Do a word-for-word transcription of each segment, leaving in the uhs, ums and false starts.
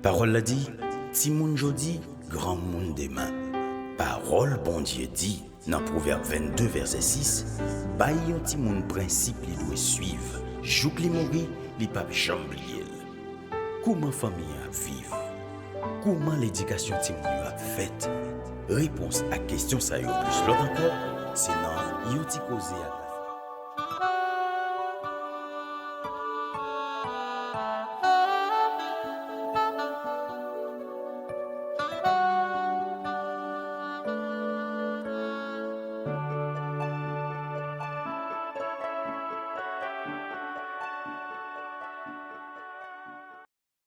Pawòl la di, timoun jodi, granmoun demen. Pawòl Bondye di nan Pwovèb vennde vèsè sis, bay yon timoun prensip li dwe swiv, jouk li mouri, li p ap janm bliye l. Kouman fanmi an ap viv? Kouman ledikasyon timoun yo ap fèt? Repons ak kesyon sa yo plis lòt ankò, se nan Yon ti koze ak Rafa.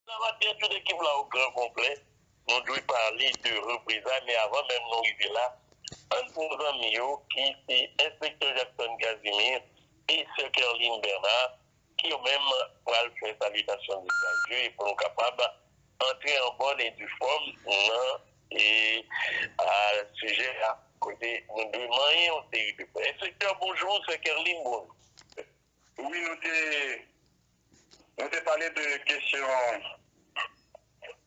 Sa maten, tout ekip la o gran konplè. Nou dwe pale de reprezay, men avan menm nou rive la, ann pran zanmi yo ki se Enspektè Jackson Casimir e Sè Kerline Bernard, ki yo menm pral fè salitasyon de saje pou nou kapab antre an bòn e di fòm nan e, a, sijè a, kote nou dwe manyen yon seri de pwen. Enspektè, bonjou, Sè Kerline, bonjou. Wi, nou te, nou te pale de kesyon,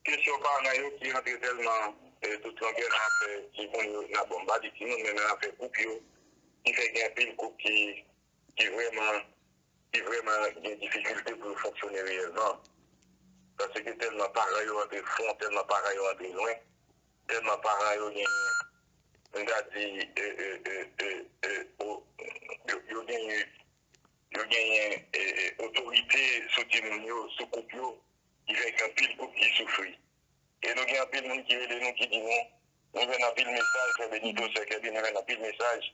kesyon paran yo ki antre tèlman, e, tout longè nan afè timoun yo. Nan, bon, m pa di timoun, men nan afè koup yo, ki fè gen anpil koup ki, ki vrèman, ki vrèman gen difikilte pou yo fonksyone reyèlman. Paske tèlman paran yo antre fon, tèlman paran yo antre lwen, tèlman paran yo gen, m ta di, e, e, e, e, e, o, yo, yo genyen, yo genyen, e, e, otorite sou timoun yo, sou koup yo, ki fè gen anpil koup ki soufri. E nou gen anpil moun ki rele nou, ki di nou, nou jwenn anpil mesaj, Frè Benito, Sè Kèbi, nou jwenn anpil mesaj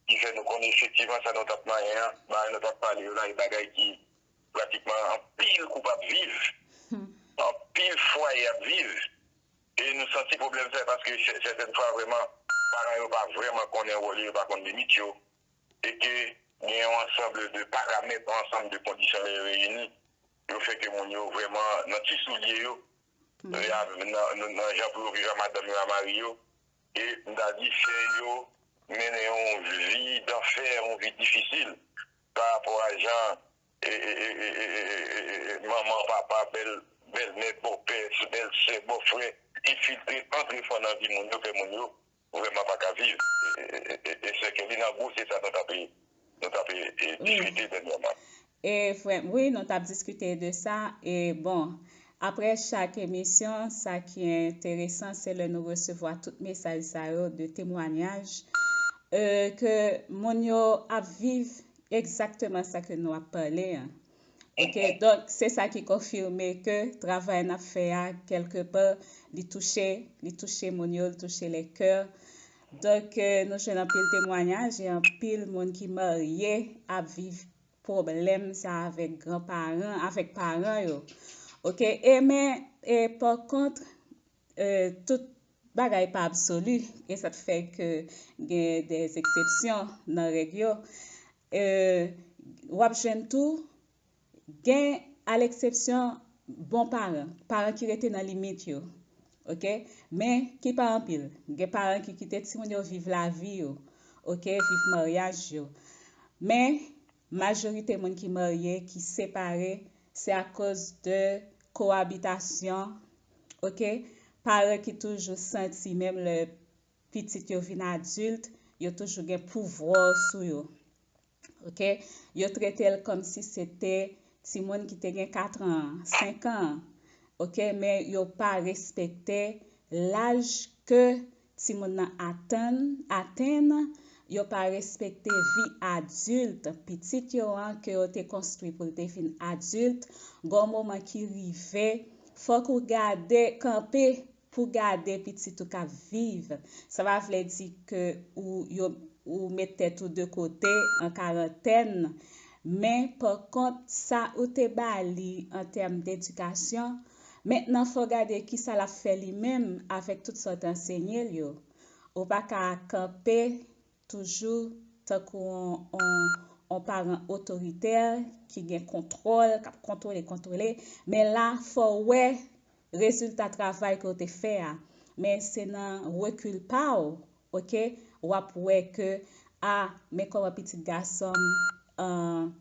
ki fè nou konnen efektivman sa nou t ap manyen an, bagay nou t ap pale yo la, e bagay ki pratikman anpil koup ap viv, anpil fwaye ap viv. E nou santi pwoblèm sa, paske sè-, sètèn fwa, vrèman, paran yo pa vrèman konnen wòl yo, yo pa konn limit yo, e ke gen yon ansanm de paramèt, yon ansanm de kondisyon lè yo reyini, yo fè ke moun yo vrèman nan ti soulye yo, e a, nan, nan, nan jan pou yo viv a madanm yo, a mari yo, e m ta di sè yo mennen yon vi danfè, yon vi difisil pa rapò a jan e, e, e, manman, papa, bèl, bèlmè, bòpè, bèlsè, bòfrè, enfiltre, antre fon nan vi moun yo, fè moun yo vrèman pa ka viv. E, e, e, e, e sè Kelly, nan gwo, se sa nou t ap, nou t ap, e, e, diskite dènyèman. E frè m, wi, nou t ap diskite de sa. E bon, apre chak emisyon, sa ki enteresan, se lè nou resevwa tout mesaj sa yo de temwanyaj, e, ke moun yo ap viv egzakteman sa ke nou ap pale an. Ok, donk, se sa ki konfime ke travay n ap fè a, kèlkepa, li touche, li touche moun yo, li touche les cœurs. Donk, e, nou jwenn anpil temwanyaj e anpil moun ki marye ap viv pwoblèm sa avèk granparan, avèk paran yo. Ok, e men, e pa kont, e, tout bagay pa absoli, e sa k fè ke gen des exceptions nan règ yo. E, w ap jwenn tou, gen, à l'exception, bon paran, paran ki rete nan limit yo, ok? Men ki pa anpil. Gen paran ki kite timoun yo viv lavi yo, ok? Viv maryaj yo. Men, majorite moun ki marye, ki separe, se akoz de koabitasyon, ok? Paran ki toujou santi, menm lè pitit yo vin adilt, yo toujou gen pouvwa sou yo. Ok? Yo trete l kòmsi se te timoun ki te gen kat an, senk an. Ok? Men yo pa respekte laj ke timoun nan atann, atenn, yo pa respekte vi adilt, pitit yo an ke yo te konstwi pou l te vin adilt, gon moman ki rive, fòk ou gade, kanpe, pou gade pitit ou k ap viv. Sa pa vle di ke ou, yo, ou met tèt ou de kote, an karantèn, men pa kont sa ou te ba li an tèm dedikasyon, mentnan fò w gade kisa l ap fè li menm avèk tout sa w te ansenye l yo. Ou pa ka kanpe toujou tankou on, on, on paran otoritè ki gen kontwòl, k ap kontwole, kontwole, men la fò w wè rezilta travay ke w te fè a. Men se nan rekil pa w, ok, w ap wè ke, a, men kòman pitit gason m, an,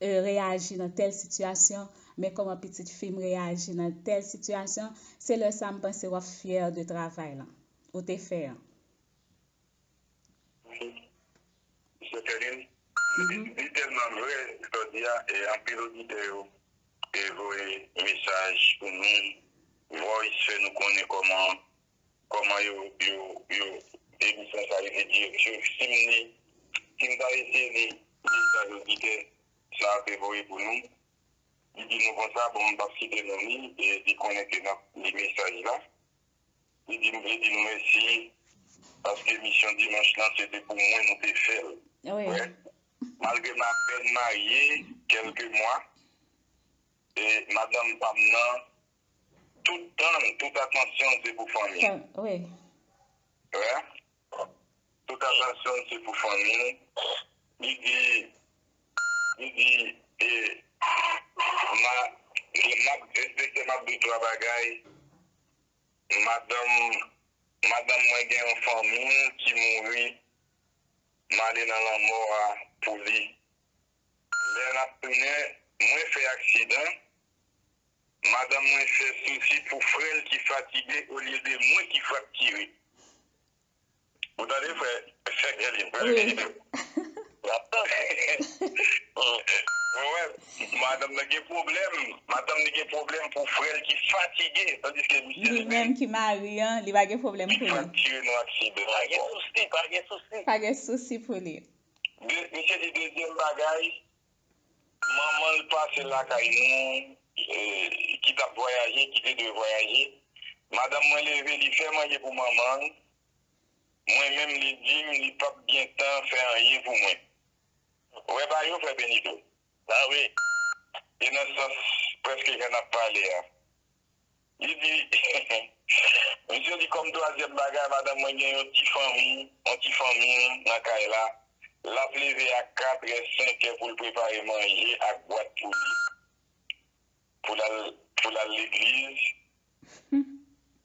e, reyaji nan tèl sitiyasyon, men kòman pitit fi m reyaji nan tèl sitiyasyon, se lè sa a m panse w ap fyè de travay lan ou te fè an. Misye Kèlin, li, li tèlman vrè, jodi a, e anpil oditè yo e voye mesaj pou nou, voice fè nou konnen kòman, kòman yo, yo, yo, emisyon sa rive direksyon. Si m li, si m ta eseye li, mesaj oditè sa te voye pou nou, li di nou konsa, bon, m p ap site non li, e li konnen ke n ap li mesaj la. Li di m vle di nou mèsi, paske emisyon dimanch lan, se te pou mwen nou te fè l. Wi. Malgre m apèn marye kèlke mwa, e madanm pa m nan, tout tan l, tout atansyon l se pou fanmi l. Wi. Wi. Tout atansyon l se pou fanmi l. Li di, li di, e, ma, m ap, enspektè, m ap di w twa bagay. Madanm, madanm mwen gen yon fanmi l ki mouri, m ale nan lanmò a pou li. Lè n ap tounen, mwen fè aksidan, madanm mwen fè sousi pou frè l ki fatige olye de mwen ki fraktire. Ou tande frè, frè Kèlin, frè Benito? N ap tande. Ou wè, madanm nan gen pwoblèm, madanm li gen pwoblèm pou frè l ki fatige, tandiske misye li menm ki mari an, li pa gen pwoblèm pou li. Li fraktire nan aksidan. Pa gen sousi, pa gen sousi. Pa gen sousi pou li. Misye di dezyèm bagay, manman l pase lakay nou, e, ki t ap vwayaje, ki te dwe vwayaje. Madanm mwen leve, li fè manje pou manman l. Mwen menm, li di m li p ap gen tan fè anyen pou mwen. Ou wè bagay yo, frè Benito? A wi. E nan sans prèske jan n ap pale a. Li di, misye di kòm twazyèm bagay, madanm mwen gen yon ti fanmi, yon ti fanmi nan kay la. L ap leve a katrè, senkè pou l prepare manje ak bwat pou li. Pou l al, pou l al legliz.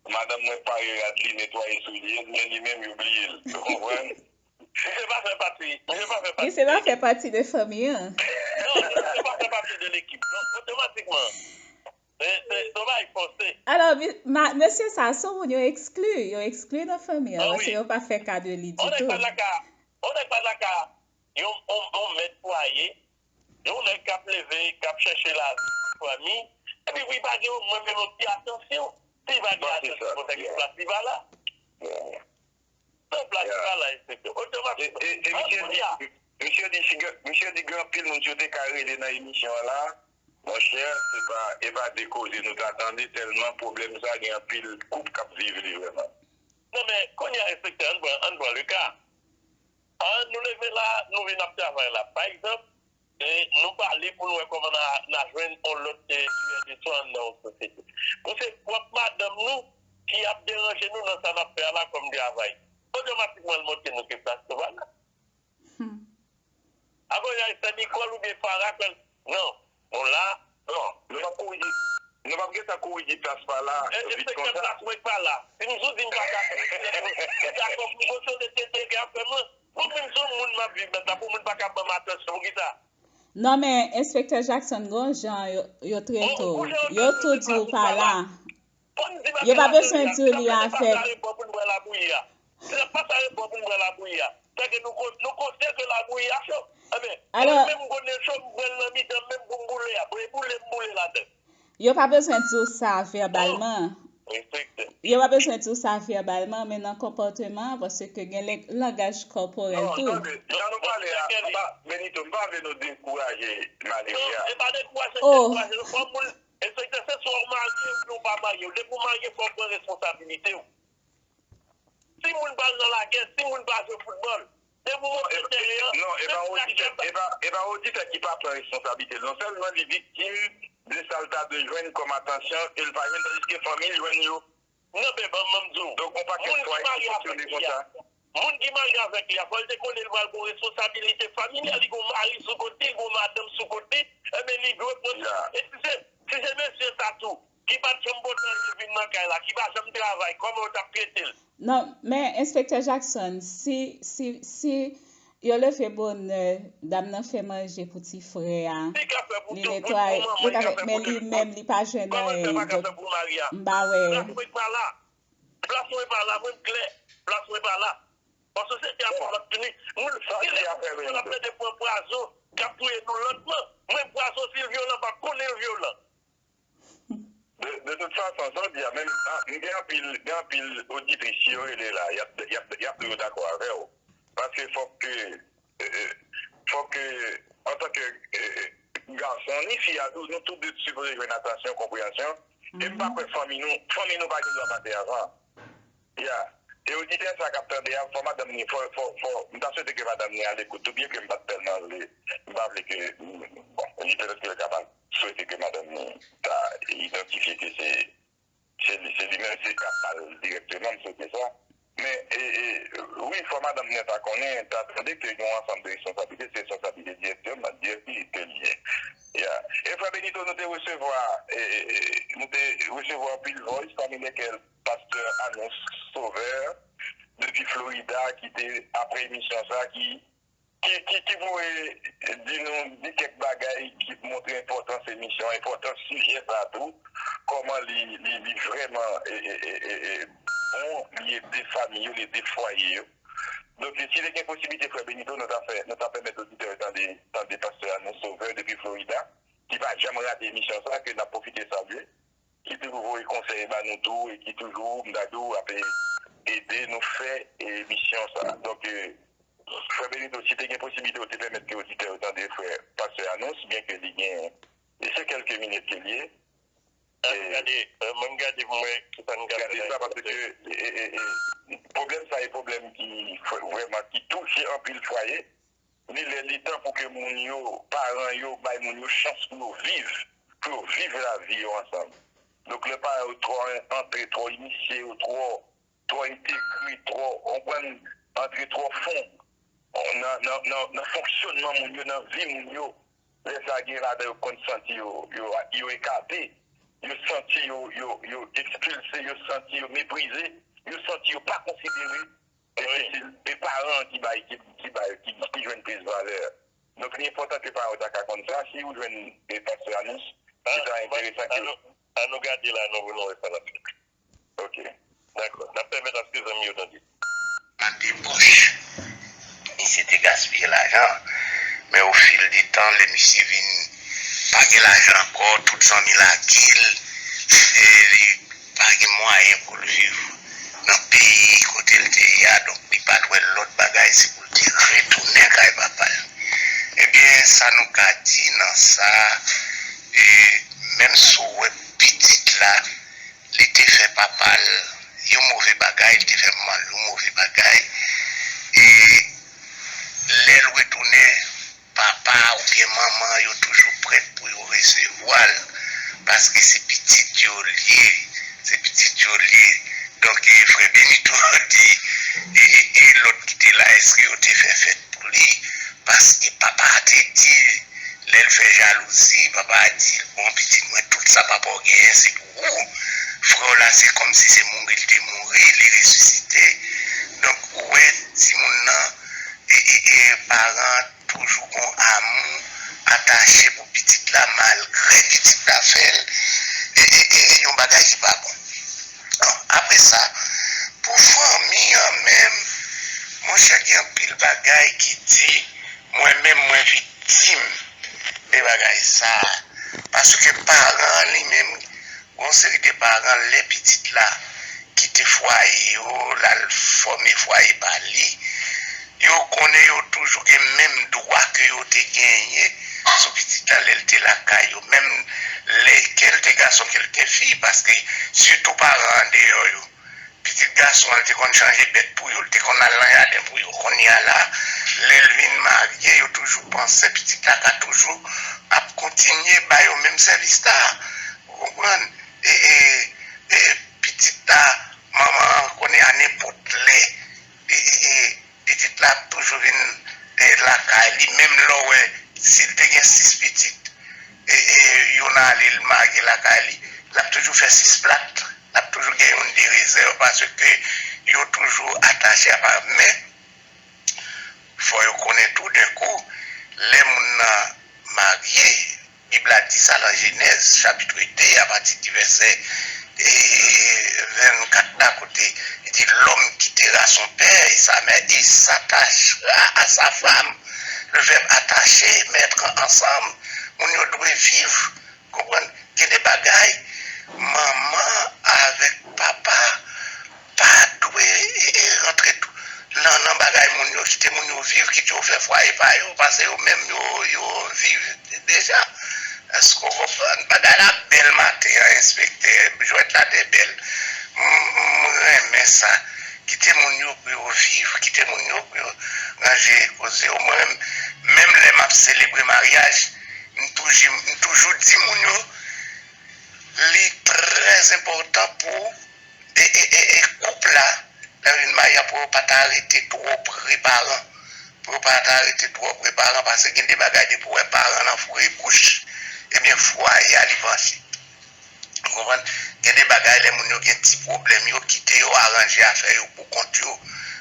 Madanm mwen pare rad li, netwaye soulye l, men li menm yo bliye l. Ou konprann? Misye pa fè pati, misye pa fè pati. Misye pa fè pati de fanmi an. Non, misye pa fè pati de lekip. Donk, otomatikman, se, se, se yon bagay fòse. Alò, mi, ma, mesye sa, se yon moun yo ekskli, yo ekskli nan fanmi an, paske yo pa fè ka de li ditou. On nèg pa t la ka, on nèg pa t la ka, yon, yon, yon mèt fwaye, yon nèg k ap leve, k ap chèche lavi pou fanmi, epi pou li pa gen omwen menm yon ti atansyon. Si li pa gen atansyon, se paske plas li pa la. Nan plas pa la, enspektè. Otomatikman. E, e, e misye di, misye di, si gen, misye di gen anpil moun si yo te ka rele nan emisyon an la, monchè, se pa, e pa de koze nou ta tande, tèlman pwoblèm sa, gen anpil koup k ap viv li vrèman. Non, men, kounye a, enspektè, ann pran, ann pran le ka. An, nou leve la, nou vin ap travay la. Pa egzanp, e, nou pale pou n wè kòman n a, n a jwenn yon lòt, e, lueur de joie anndan yon sosyete. Pou se pwòp madanm nou ki ap deranje nou nan sa n ap fè a la kòm travay. Otomatikman, l montre nou ke plas nou pa la. Akoz y a Sè Nikòl oubyen Fara kwè l, non, nou la, non. Nou p ap kouri di, nou p ap gentan kouri di plas pa la vit konsa. Enspektè, plas mwen k pa la. Si m sou di m pa ka fè, dakò pou m fonksyone, te enterè afè mwen. Mwen menm se yon moun m ap viv menm jan pou moun pa ka ban m atansyon, poukisa? Non, men Enspektè Jackson, gon jan yo, yo trete w. Yo tou di w pa la. Yo pa bezwen di w li avèg. Lè pase a ret bò pou n bwè labouyi a. Lè pase a ret bò pou n bwè labouyi a. Sèke nou, nou konsyan ke labouyi a cho. Enben, mwen menm m konnen l cho, m bwè l nan mitan m menm pou m boule a. Bon, e boule m boule ladan. Yo pa bezwen di w sa vèbalman. Yo pa bezwen di w sa vèbalman, men nan konpòteman an, paske gen langaj kòporèl tou. Non, tande, jan nou pale a, m pa, Benito, m pa vle nou dekouraje malere a. Non, se pa dekouraje, dekouraje. Fò moun, enspektè, se swa w marye oubyen w pa marye. Depi w marye, fò w pran responsabilite w. Si moun pa al nan lagè, si moun pa jwe foutbòl, depi w monte teren an, non, e pa oditè, e pa, e pa oditè ki pa pran responsablite l. Non sèlman li viktim de sa l ta dwe jwenn kòm atansyon e l pa jwenn, tandiske fanmi l jwenn yo. Non, men ban m di w, donk, yon pakèt fwa ki fonksyone konsa. Moun ki marye avèk li a, fò l te konnen l pral gen yon responsabilite familyal, li gen yon mari sou kote, li gen yon madanm sou kote, enben, li dwe pran. E si se, si se mesye sa tou, ki pa t janm pote anyen vin nan kay la, ki pa janm travay, kòman yo t ap trete l? Non, men Enspektè Jackson, si, si, si Yo leve bonè, dam nan fè manje pou ti frè a. Li netwaye, li ka fè, men li menm, li pa jwenn anyen. Donk, m pa wè. Plas mwen pa la, mwen m klè. Plas mwen pa la. Paske se te ap fè lòt fini. Moun, si lè yo ap plede pran pwazon, k ap touye nou lantman. Mwen, pwazon Silvyo lan, m pa konnen l vyolan. De, de tout fason, sa w di a, menm, a, m gen anpil, gen anpil oditris, si yo rele la, y ap, y ap, y ap toujou dakò avè w. Paske fòk ke, e, e, fòk ke, antanke, e, e, gason, ni fi a tou, nou tou de sipozé jwenn atansyon, konpreyansyon. E m pa kwè fanmi nou, fanmi nou pa gen dwa pa te avan. Ya. E oditè sa k ap tande a, fò madanm ni, fò, fò, fò, m ta swete ke madanm ni alekout tou, byen ke m pa t tèlman vle, m pa vle ke, bon, li petèt ke l kapab swete ke madanm ni ta idantifye ke se, se li, se li menm, se k ap pale dirèkteman, m swete sa. Men, e, e, wi, fò madanm ni ta konnen, ta tande ke gen yon ansanm de responsablite, se responsablite direktèman, direktè ke li ye. Ya. E frè Benito, nou te resevwa, e, e, e, nou te resevwa anpil voice, pami lèkèl pastè Anous Sauveur, depi Florida, ki te, apre emisyon sa, ki, ki, ki, ki voye di nou, di kèk bagay ki montre enpòtans emisyon, enpòtans sijè sa tou, kòman li, li, li vrèman, e, e, e, e, e, bon, li ede fanmi yo, li ede fwaye yo. Donk, si te gen posiblite, frè Benito, nou ta fè, nou ta pèmèt oditè yo tande, tande pastè Anous Sauveur depi Florida, ki pa janm rate emisyon sa, ke n ap pwofite salye, ki toujou voye konsèy ba nou tou e ki toujou, m ta di w, ap ede nou fè emisyon sa. Donk, e, frè Benito, si te gen posiblite, ou te pèmèt ke oditè yo tande frè pastè Anous, byen ke li gen, e se kèlke minit ke l ye. E, gade, e, mwen gade pou mwen ki sa n ka fè. Gade sa, paske, e, e, e, pwoblèm sa e pwoblèm ki, vrèman, ki touche anpil fwaye. Li lè, li tan pou ke moun yo, paran yo, bay moun yo chans pou yo viv, pou yo viv lavi yo ansanm. Donk, lè paran yo twò antre, twò inisye yo, twò, twò entegre, twò, konprann, antre twò fon nan, nan, nan, nan fonksyònman moun yo, nan vi moun yo, lè sa gen ladan yo konn santi yo, yo, yo ekate, yo santi yo, yo, yo ekspilse, yo santi yo meprize, yo santi yo pa konsidere. E se, se, se paran an ki bay, ki, ki bay, ki, ki jwenn plis valè. Donk, li enpòtan ke paran yo ta ka konn sa. Si ou jwenn, e, pastè Anous, li ta enteresan ke. An nou, an nou gade la, nou, nou wè sa n ap fè. Ok. Dakò. N ap pèmèt aske zanmi yo tande. Nan de pòch. Misye te gaspiye lajan. Men o fil di tan, lè misye vin pa gen lajan ankò, tout zanmi lage l. E li pa gen mwayen pou l viv nan peyi kote l te ye a, donk li pa t wè lòt bagay, se pou l te retounen kay papa l. Ebyen, sa nou ka di nan sa, e menm si w wè pitit la, li te fè papa l yon move bagay, li te fè manman l yon move bagay, e lè l retounen, papa oubyen manman yo toujou prèt pou yo resevwa l, paske se pitit yo l ye, se pitit yo l ye. Donk, e, frè Benito di, e, e, e lòt ki te la, èske yo te fè fèt pou li? Paske papa a te di, lè l fè jalouzi, papa a di l, bon, pitit mwen, tout sa papa w genyen, se pou ou. Frè w la, se kòmsi se mouri l te mouri, li resisite. Donk, ou wè, timoun nan, e, e, e, paran toujou gon amou atache pou pitit la, malgre pitit la fè l, e, e, e, yon bagay ki pa bon. Bon, apre sa, pou fanmi an menm, monchè, gen anpil bagay ki di, mwen menm, mwen viktim de bagay sa a. Paske paran an li menm, gon seri de paran, lè pitit la kite fwaye yo, l al fòme fwaye pa li, yo konnen yo toujou gen menm dwa ke yo te genyen sou pitit la lè l te lakay yo. Menm lè, ke l te gason, ke l te fi, paske sitou paran andeyò yo, pitit gason an, l te konn chanje bèt pou yo, l te konn al nan jaden pou yo. Kounye a la, lè l vin marye, yo toujou panse pitit la ka toujou ap kontinye ba yo menm sèvis la. Ou konprann? E, e, e pitit la, manman an konnen a nenpòt lè. E, e, e, pitit la ap toujou vin, e, lakay li, menm lè w wè, si l te gen sis pitit, e, e, youn ale l marye lakay li, l ap toujou fè sis plat, l ap toujou gen youn de rezèv, paske yo toujou atache a pa. Men, fò yo konnen tou, de kou, lè moun nan marye, Bib la di sa nan Jenèz, chapit de, apati di vèsè, e, vennkat la, kote li di, L'homme quittera son père et sa mère et s'attachera à sa femme. Le verbe attacher, mettre ensemble, moun yo dwe viv, konprann? Gen de bagay, manman avèk papa pa dwe rantre tou nan, nan bagay moun yo, kite moun yo viv, kite yo fè fwaye pa yo, paske yo menm yo, yo viv deja. Èske w konprann? Bagay la bèl maten an, enspektè, jwèt la te bèl. M, m renmen sa. Kite moun yo pou yo viv, kite moun yo pou yo ranje koze yo. Mwen menm, menm lè m ap selebre maryaj, m toujou, m toujou di moun yo, li trè enpòtan pou e, e, e, e koup la, lè yo vin marye a, pou yo pa ta rete twò pre paran. Pou yo pa ta rete twò pre paran, paske gen de bagay depi w wè paran nan foure bouch, ebyen fwaye a li panche. Ou konprann? Gen de bagay lè moun yo gen ti pwoblèm, yo kite yo aranje afè yo pou kont yo.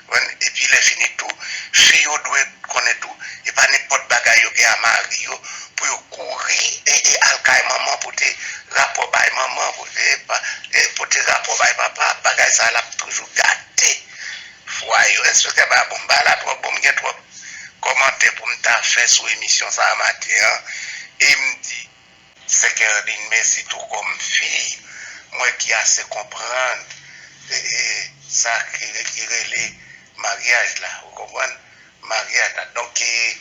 Konprann? Epi lè fini tou, fi yo dwe konnen tou, e pa nenpòt bagay yo gen a mari yo, pou yo kouri e, e al kay manman, pote rapò bay manman, pote, pa- e pote rapò bay papa, bagay sa l ap toujou gate fwaye yo. Enspektè pa bon, bagay la twò bon, m gen twòp kòmantè pou m ta fè sou emisyon sa a maten an, e m di, Sè Kerline, mèsi tou kòm fi, mwen ki ase konprann, e, e, sa ki, ki rele maryaj la, ou konprann? Maryaj la. Donk, e,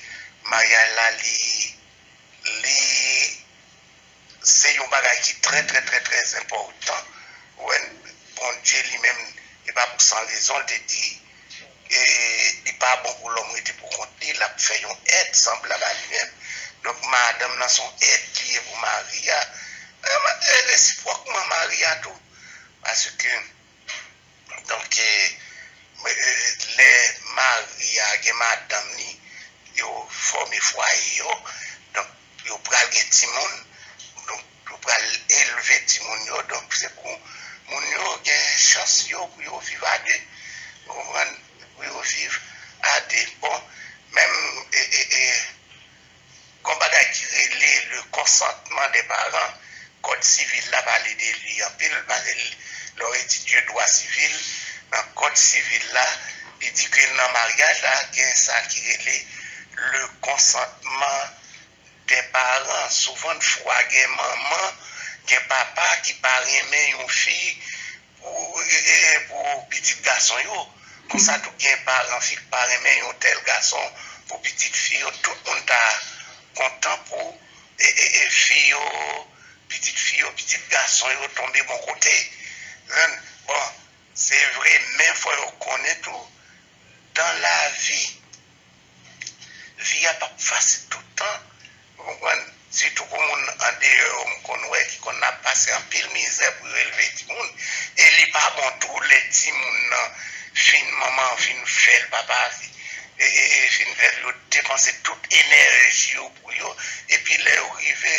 maryaj la, li, li, se yon bagay ki trè, trè, trè, trè enpòtan. Ou wè, Bondye li menm, e pa pou san rezon, l te di, e, li pa bon pou lòm rete pou kont li, l ap fè yon èd sanblab a li menm. Donk, madanm nan se yon èd li ye pou mari a. E, e resipwòkman mari a tou. Paske, donk, e, e, lè mari a gen madanm li, yo fòme fwaye yo, donk, yo pral gen timoun, donk, yo pral elve timoun yo, donk, se pou moun yo gen chans yo pou yo viv a de, ou konprann, pou yo viv a de. Bon, menm, e, e, e, gon bagay ki rele le consentement des parents, kòd sivil la pale de li anpil, paske lè w etidye dwa sivil, nan kòd sivil la, li di ke nan maryaj la, gen sa ki rele le consentement des parents. Souvan fwa gen manman, gen papa ki pa renmen yon fi pou, e, e, e, pou pitit gason yo. Konsa tou gen paran fi ki pa renmen yon tèl gason pou pitit fi yo. Tout moun ta kontan pou, e, e, e, fi yo, pitit fi yo, pitit gason yo tonbe bon kote. Konprann? Bon, se vre, men fò yo konnen tou, dans la vie, vi a p ap fasil tout tan, ou konprann? Sitou pou moun andeyò yo, m konn wè ki konn ap pase anpil mizè pou yo elve timoun. E li pa bon tou lè timoun nan fin, manman an fin fè l, papa a fi- e, e, e fin fè l, yo depanse tout enèji yo pou yo. Epi lè yo rive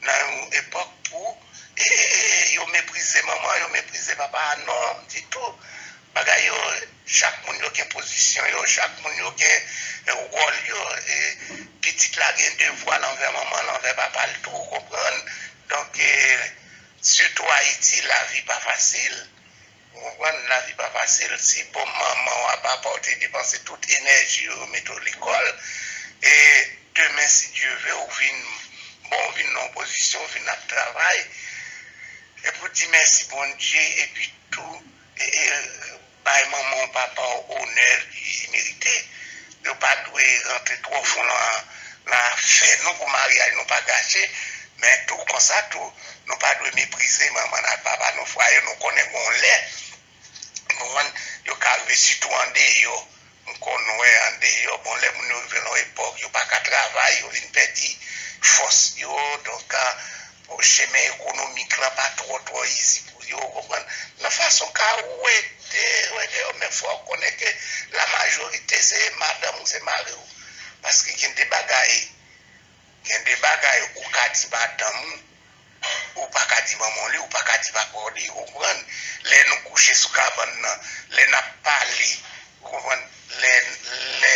nan yon epòk pou, e, e, e, yo meprize manman, yo meprize papa a, non, ditou. Bagay yo, chak moun yo gen pozisyon yo, chak moun yo gen, e, wòl yo. E, pitit la gen devwa l anvè manman l, anvè papa l tou, ou konprann? Donk, e, sitou Ayiti, lavi pa fasil. Ou konprann? Lavi pa fasil. Si bon manman w a papa w te depanse tout enèji yo, mete w lekòl, e demen, si Dye ve, ou vin, bon, ou vin nan yon pozisyon, ou vin ap travay, epi w di mèsi Bondye, epi tou, e, e, bay manman w, papa w onè li merite. Yo pa dwe rantre twò fon nan, nan afè nou pou maryaj nou pa gache. Men tou konsa tou, nou pa dwe meprize manman n ak papa nou, fwaye nou konnen gon lè, konprann, yo ka rive sitou andeyò. M konn wè andeyò, bon, lè moun yo rive nan yon epòk, yo pa ka travay, yo vin pèdi fòs yo, donk, a, bon, chemen ekonomik lan pa twò, twò izi pou yo, konprann. Nan fason ka ou ede, ou ede yo, men fò w konnen ke lamajorite se madanm ou, se mari w. Paske gen de bagay, gen de bagay ou ka di madanm ou, ou pa ka di manman w li, ou pa ka di papa w li, ou konprann? Lè nou kouche sou kabann nan, lè n ap pale, ou konprann? Lè, lè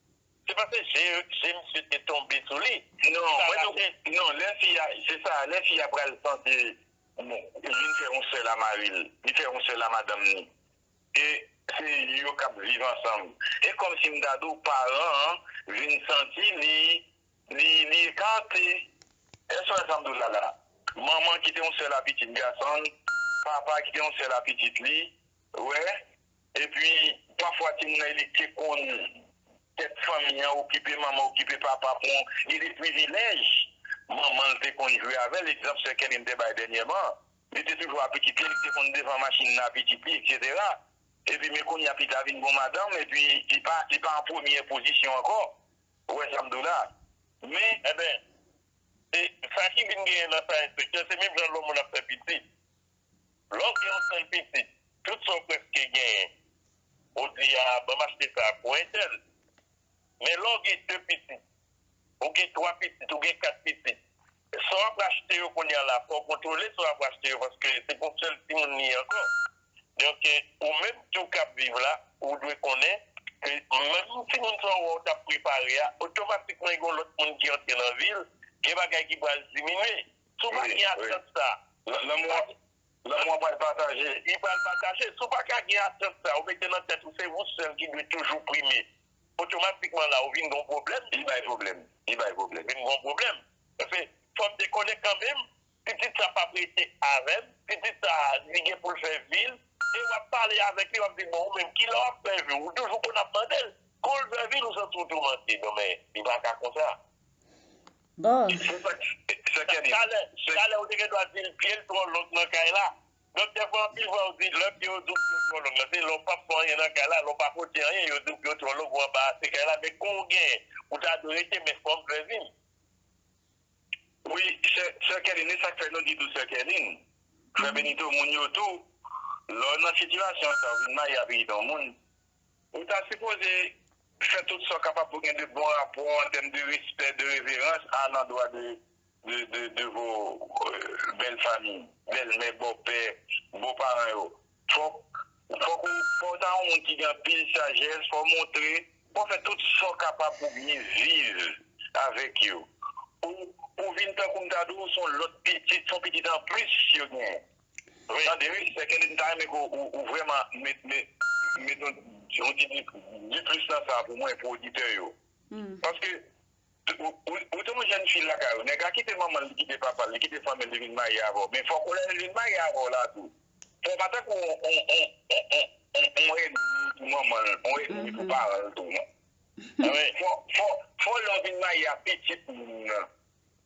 Se paske je, je misye te tonbe sou li. Non, mwen nou, non, lè fi a, se sa, lè fi a pral santi, bon, li vin fè yon sèl a mari l, li fè yon sèl a madanm ni. E se yo k ap viv ansanm. E kòmsi m ta di w paran an vin santi li, li, li ekate. Èske w wè sa m di w la la? Manman ki te yon sèl a pitit gason l, papa ki te yon sèl a pitit li, wè. Epi, pafwa timoun nan li te konn tèt fanmi an, okipe manman, okipe papa, pran gen de privilèj manman l te konn jwe avè l. Egzanp, sè Kèlin te bay dènyèman, li te toujou a pitit li, li te konn devan machin nan a pitit li, etsetera. Epi, men kounye a pita vin gon madanm, epi li pa, li pa an premyè pozisyon ankò. Ou wè sa m di w la? Men, Ebyen, e sa ki vin genyen nan sa, enspektè, se menm jan lè yon moun ap fè pitit. Lè w gen yon sèl pitit, tout sa w prèske genyen, ou di, a, ban m achte sa pou entèl. Men lè w gen de pitit, ou gen twa pitit, ou gen kat pitit, sa w ap achte yo kounye a la, fò w kontwole sa w ap achte yo, paske se pa yon sèl timoun li ye ankò. Donk, ou menm tou k ap viv la, ou dwe konnen ke menm timoun sa w wè w t ap prepare a, otomatikman gen yon lòt moun ki antre nan vi l, gen bagay ki pral diminye. Si w pa gen atant sa, lanmou an pral pataje. Li pral pataje. Si w pa ka gen atant sa, ou mete nan tèt ou se ou sèl ki dwe toujou premye. Otomatikman la, ou vin gen yon pwoblèm. Li bay pwoblèm. Li bay pwoblèm. Vin gen yon pwoblèm. Paske fò m te konnen kanmenm, pitit sa p ap rete avè m, pitit sa li gen pou l fè vi l, e w ap pale avèk li, w ap di, bon, ou menm, kilè w ap fè vi w? Ou toujou konn ap mande l. Kon l fè vi l, ou santi w toumante. Non, men, li pa ka konsa. Bon. Se sa, se Kèlin. Talè, talè, ou te gen dwa di l pye l twò long nan kay la. Donk, dèfwa, anpil fwa, yo di, lè pye yo di w pye w twò long la, se lè w p ap fè anyen nan kay la, lè w pa pote anyen, yo di w pye w twò long, ou anbarase kay la, men kon w genyen, ou ta dwe rete, men fò m fè vi m. Wi, sè, sè Kèlin, e sa k fè nou di tou sè Kèlin. Frè Benito, moun yo tou, lè w nan sitiyasyon sa, w vin marye avèk yon moun, ou ta sipoze fè tout sa w kapab pou gen de bon rapò an tèm de respè, de reverans alandwa de, de, de, de vo, euh, bèl fanmi, bèlmè, bòpè, boparan yo. Fòk, fòk ou, fò w ta yon moun ki gen anpil sajès, fò w montre, fò w fè tout sa w kapab pou byen viv avèk yo. Pou, pou vin tankou m ta di w, se yon lòt pitit, se yon pitit anplis yo genyen. Wi. Tande, wi, sè Kèlin, m ta renmen ke w, ou, ou vrèman met, met, met yon, yon ti di, di plis nan sa pou mwen, pou oditè yo. Paske, ou, ou, ou te yon jèn fi lakay ou, nèg la kite manman l, li kite papa l, li kite fanmi l, li vin marye avè w. Men fòk ou lè l vin marye avè w la tou, fò w pa tankou yon, yon, yon, yon, yon, yon, yon ènmi pou manman l, yon ènmi pou paran l tou, non. Fò, fò, fò lè w vin marye a pitit moun nan,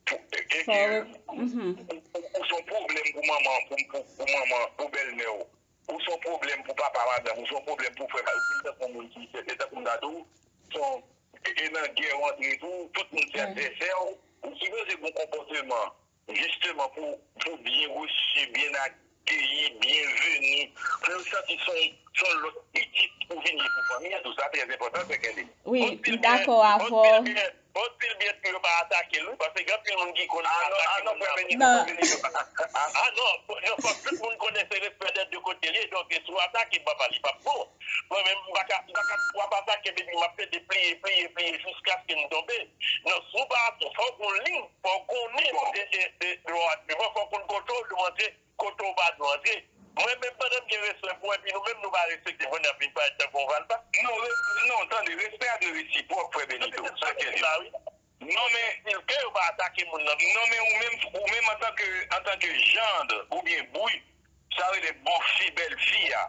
pou, e, e, fò e, ou, ou, ou se yon pwoblèm pou manman, pou, pou, pou manman, pou bèlmè w. Ou se yon pwoblèm pou papa madanm, ou se yon pwoblèm pou frè madanm, ou vin tankou yon moun ki, se, se tankou m ta di w, se yon, e, e nan gè w antre tou, tout moun se advèsè w, ou sipoze gen yon konpòteman, jisteman, pou, pou byen rechi, byen akeyi, byenveni, pou yo santi se yon, se yon lòt pitit ou vin ye pou fanmi an, tou sa trè enpòtan, sè Kèlin. Wi, m dakò avè w. Yon pil byen, yon pil byen pou yo pa atake l, wi, paske gen anpil moun ki konn atake moun nan. Ah non, frè Benito, frè Benito. Ah non, non, fòk tout moun konnen se respè dè de kote l ye, donk si w atake papa, li p ap bon. Mwen menm, m pa ka, m pa ka, w ap atake m epi m ap plede pliye, pliye, pliye jiskaske m tonbe. Non, si w pa atake, fòk w gen yon liy, fòk w konnen, e, e, e, dwa w ap viv, fòk w konn kote w dwe antre, kote w pa dwe antre. Mwen menm, pandan m gen respè pou w, epi nou menm nou pa respekte mwen, n ap vin parèt tankou yon valpa. Non, res-, non, tande, respè a dwe resipwòk, frè Benito. Sa k di sa, wi. Non, men, ke yo pa atake moun nan. Non, men ou menm, ou menm antanke, antanke jand oubyen bri, sa rele bòfi bèlfi a,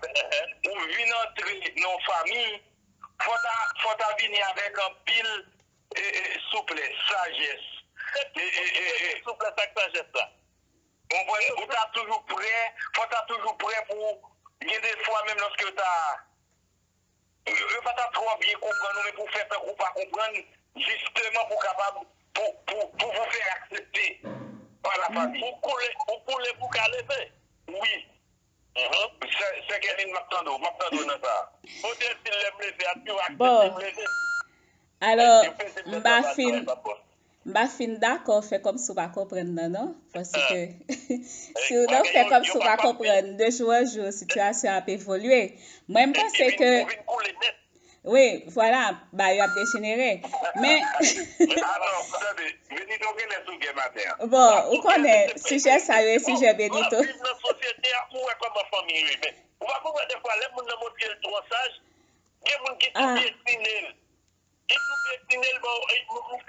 ou vin antre nan yon fanmi, fò ta, fò ta vini avèk anpil, e, e, souplès, sajès. E, e, e, e. Souplès ak sajès la. Konprann? Ou ta toujou prè, fò ta toujou prè pou, gen de fwa menm lòske yo ta, yo, yo pa ta twò byen konprann ou, men pou fè tankou w pa konprann, jisteman pou kapab, pou, pou, pou, pou fè aksepte pa la fanmi. Ou koule, ou koule pou ka leve. Wi. Sè, sè Kèlin, m ap tande w, m ap tande w nan sa. Bondye di lè m leve a, tou aksepte m leve. Alò, m pa fin, m pa fin dakò, fè kòmsi w pa konprann nan, non. Paske, si w nan fè kòmsi w pa konprann, de jou an jou, sitiyasyon ap evolye. Mwen, m panse ke, wi, vwala, bagay yo ap dejenere. Men, bon, ou konnen, sijè sa yo e sijè Benito. Ou pa konprann dèfwa, lè moun nan montre l twò saj, gen moun ki tou pyetine l. Li tou pyetine l, bon,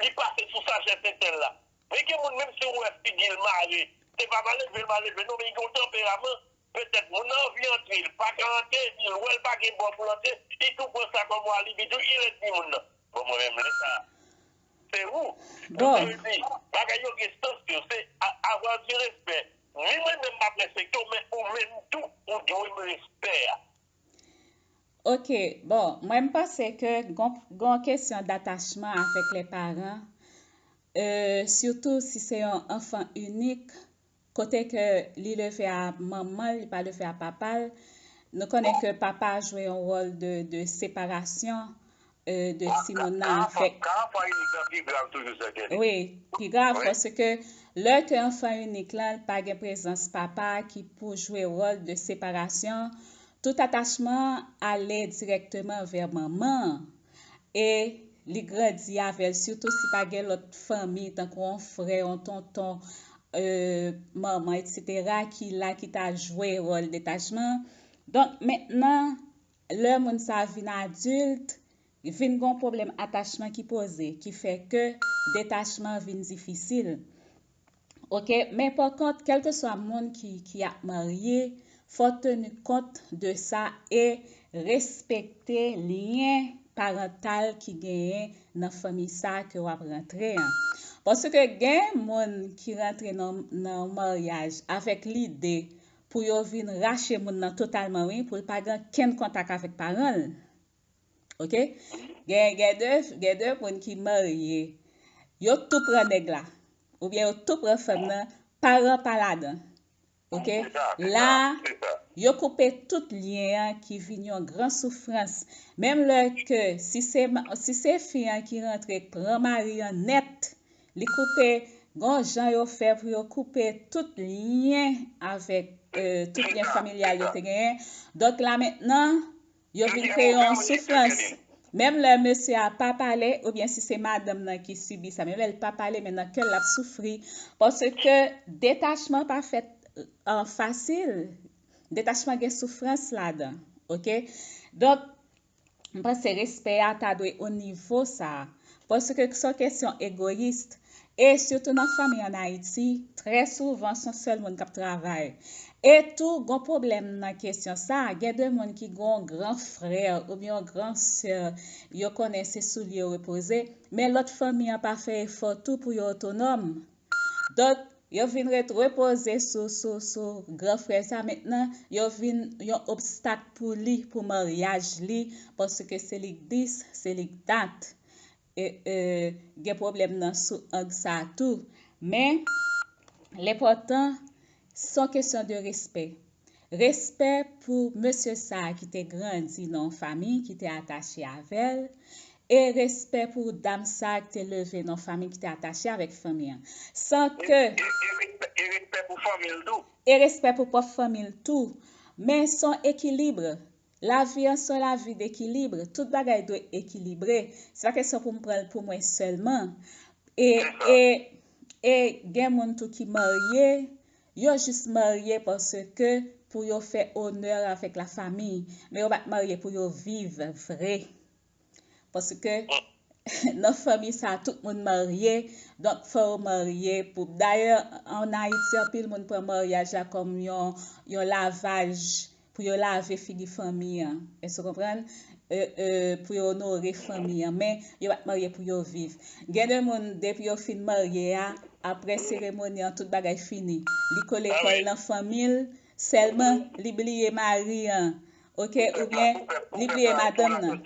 li pase sou sajès entèl la. Men gen moun, menm si w wè figi l mare, se pa malelve l malelve, non, men li gen yon tanperaman. Petèt moun nan anvi antre, li pa ka antre, epi l wè l pa gen bò pou l antre, li tou pran sa kòm yon alibi, tou, li redi moun nan. Bon, mwen menm, lè sa a, se ou. Donk, sa vle di, bagay yo gen sans yo, se a-, avoir du respect. Ni mwen menm m ap respekte w, men ou menm tou, ou dwe m respè a. Ok, bon, mwen m panse ke gon, gon kesyon datachman avèk lè paran, euh, sitou si se yon anfan inik, kote ke li leve a manman l, li pa leve a papa l. Nou konnen ke papa jwe yon wòl de, de separasyon euh, de timoun nan avèk. Ka anfan inik lan pi grav toujou, sè Kelly. Wi, pi grav, paske lè ke anfan inik lan pa gen prezans papa ki pou jwe wòl de separasyon, tout atachman ale dirèkteman vè manman an. E li grandi avè l, sitou si pa gen lòt fanmi, tankou yon frè, yon tonton, euh, manman, etsetera, ki la, ki ta jwe wòl detachman. Donk, mentnan, lè moun sa vin adilt, vin gon pwoblèm atachman ki poze, ki fè ke detachman vin difisil. Oke, men pa kont, kèlkeswa moun ki, ki ap marye, fò teni kont de sa e respekte lyen parantal ki genyen nan fanmi sa ke w ap rantre an. Paske gen moun ki rantre nan, nan maryaj avèk lide pou yo vin rache moun nan totalman, wi, pou l pa gen kenn kontak avèk paran l. Oke? Gen, gen de, gen de moun ki marye, yo tou pran nèg la, oubyen yo tou pran fanm nan, paran pa ladan. Oke? La, yo koupe tout lyen an ki vin yon gran soufrans. Menm lè ke si se, ma- si se fi an ki rantre pran mari an nèt, li koupe, gon jan yo fè pou yo koupe tout lyen avèk, euh, tout lyen familyal yo te genyen. Donk la mentnan, yo vin kreye yon soufrans. Menm lè mesye a pa pale, oubyen si se madanm nan ki sibi sa, menm lè l pa pale, men nan kè l ap soufri. Paske detachman pa fèt, euh, fasil. Detachman gen soufrans ladan, oke? Donk, m panse respè a ta dwe o nivo sa a. Paske se yon kesyon egoyis. E sitou nan fanmi ann Ayiti, trè souvan se yon sèl moun k ap travay. E tou, gon pwoblèm nan kesyon sa a. Gen de moun ki gon gran frè oubyen yon gran sè yo konnen se sou li yo repoze, men lòt fanmi an pa fè efò tou pou yo otonòm. Donk, yo vin ret repoze sou, sou, sou gran frè sa. Mentnan, yo vin yon obstak pou li, pou maryaj li, paske se li k dis, se li k dat. E, e, gen pwoblèm nan sou ang sa tou. Men, lenpòtan, se yon kesyon de respè. Respè pou mesye sa a ki te grandi nan yon fanmi ki te atache avè l, e respè pou dam sa a ki te leve nan yon fanmi ki te atache avèk fanmi an. San ke. E, e, e respè, e respè pou fanmi l tou. E respè pou pwòp fanmi l tou. Men se yon ekilib. Lavi an se yon lavi dekilib. Tout bagay dwe ekilibre. Se pa kesyon pou m pran l pou mwen sèlman. E, e, e gen moun tou ki marye, yo jis marye paske pou yo fè onè avèk lafanmi, men yo pa t marye pou yo viv vre. Paske nan fanmi sa, tout moun marye, donk fò yo marye pou, dayè, ann Ayiti, anpil moun pran maryaj la kòm yon, yon lavaj pou yo lave figi fanmi an. Èske w konprann? E, e, pou yo onore fanmi an. Men, yo pa t marye pou yo viv. Gen de moun, depi yo fin marye a, apre seremoni an, tout bagay fini. Li kole kò l nan fanmi l, sèlman li bliye mari an. Oke? Oubyen li bliye madanm nan.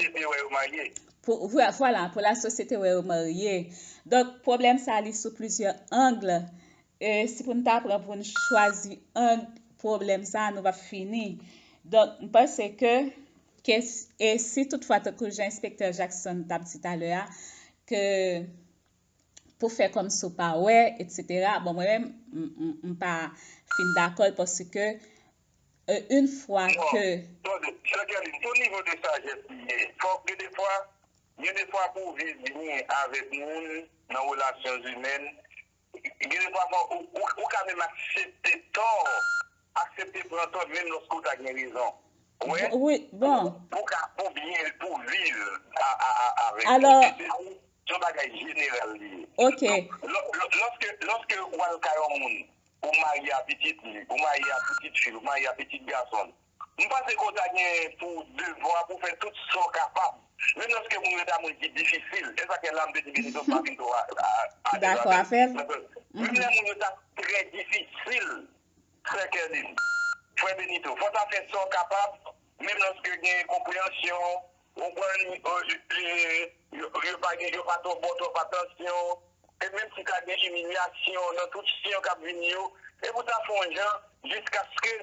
Pou, vwa- vwala, pou lasosyete wè yo marye. Donk, pwoblèm sa a, li sou plizyè ang. E si pou n ta pran pou n chwazi ang pwoblèm sa a, nou p ap fini. Donk, m panse ke, ke, e si toutfwa, tankou jan enspektè Jackson t ap di talè a, ke pou fè kòmsi w pa wè, etsetera, bon, mwen menm, m, m, m pa fin dakò l paske, e, yon fwa ke. Non, tande, Jacqueline, se yon nivo de sajès li ye. Fòk gen de fwa, gen de fwa pou w viv byen avèk moun nan relasyon imèn, gen de fwa, fò, ou, ou, ou ka menm aksepte tò, aksepte pran tò, menm lòske w ta gen rezon. Ou wè? Wi, bon. Pou ka, pou byen, pou viv a, a, a, avèk. Alò, se, se, se yon bagay jeneral li ye. Ok. Donk, lò, lò, lòske, lòske w al kay yon moun, ou marye a pitit li, ou marye a pitit fi l, ou marye a pitit gason l, m panse ke w ta gen pou devwa pou fè tout sa w kapab. Menm lòske moun yo ta moun ki difisil, e sa k fè la m te di Benito pa vin twò a, a, a, dakò avè l. Menm lè moun yo ta trè difisil, sè Kerline, frè Benito, fò w ta fè sa w kapab, menm lòske gen konpreyansyon, ou konprann, yo, yo, yo pa gen, yo pa twò ba w twòp atansyon, e menm si ta gen imilyasyon nan tout siy k ap vini yo, e pou ta fè yon jan, jiskaske,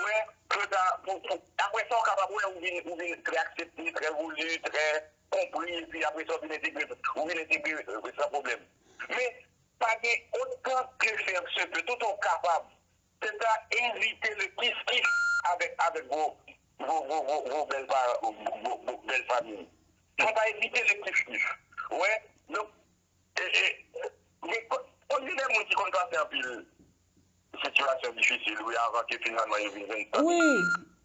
wè, ke ta, pou, pou, apre sa, w kapab wè, ou vin, ou vin trè aksepte, trè voli, trè, konpri, epi apre sa, w vin entegre, ou vin entegre, euh, san pwoblèm. Men, pa gen otan ke fè se ke tout ou kapab, se ta evite le kif-kif avèk, avèk vos, vos, vos, vos, vos bèl paran, vos, vos, vos bèl fanmi. Fò ta evite le kif-kif. Wè, donk, e, e, men ko-, konn gen de moun ki konn pase anpil sitiyasyon difisil, wi, avan ke finalman yo vin jwenn santi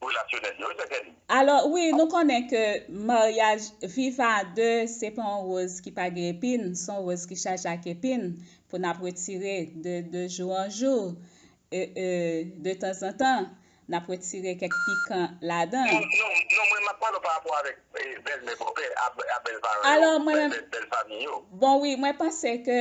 relasyonèl yo, wi, sè Kelly. Alò, wi, nou konnen ke maryaj, viv a de, se pa yon woz ki pa gen epin, se yon woz ki chaje ak epin pou n ap retire de, de jou an jou, e, e, de tanzantan, n ap retire kèk pikan ladan. Non, non, non, mwen, m ap pale w pa rapò avèk, e, bèlmè, bòpè, a, a bèl paran yo, bèl, bèl, bèl fanmi yo. Bon, wi, mwen panse ke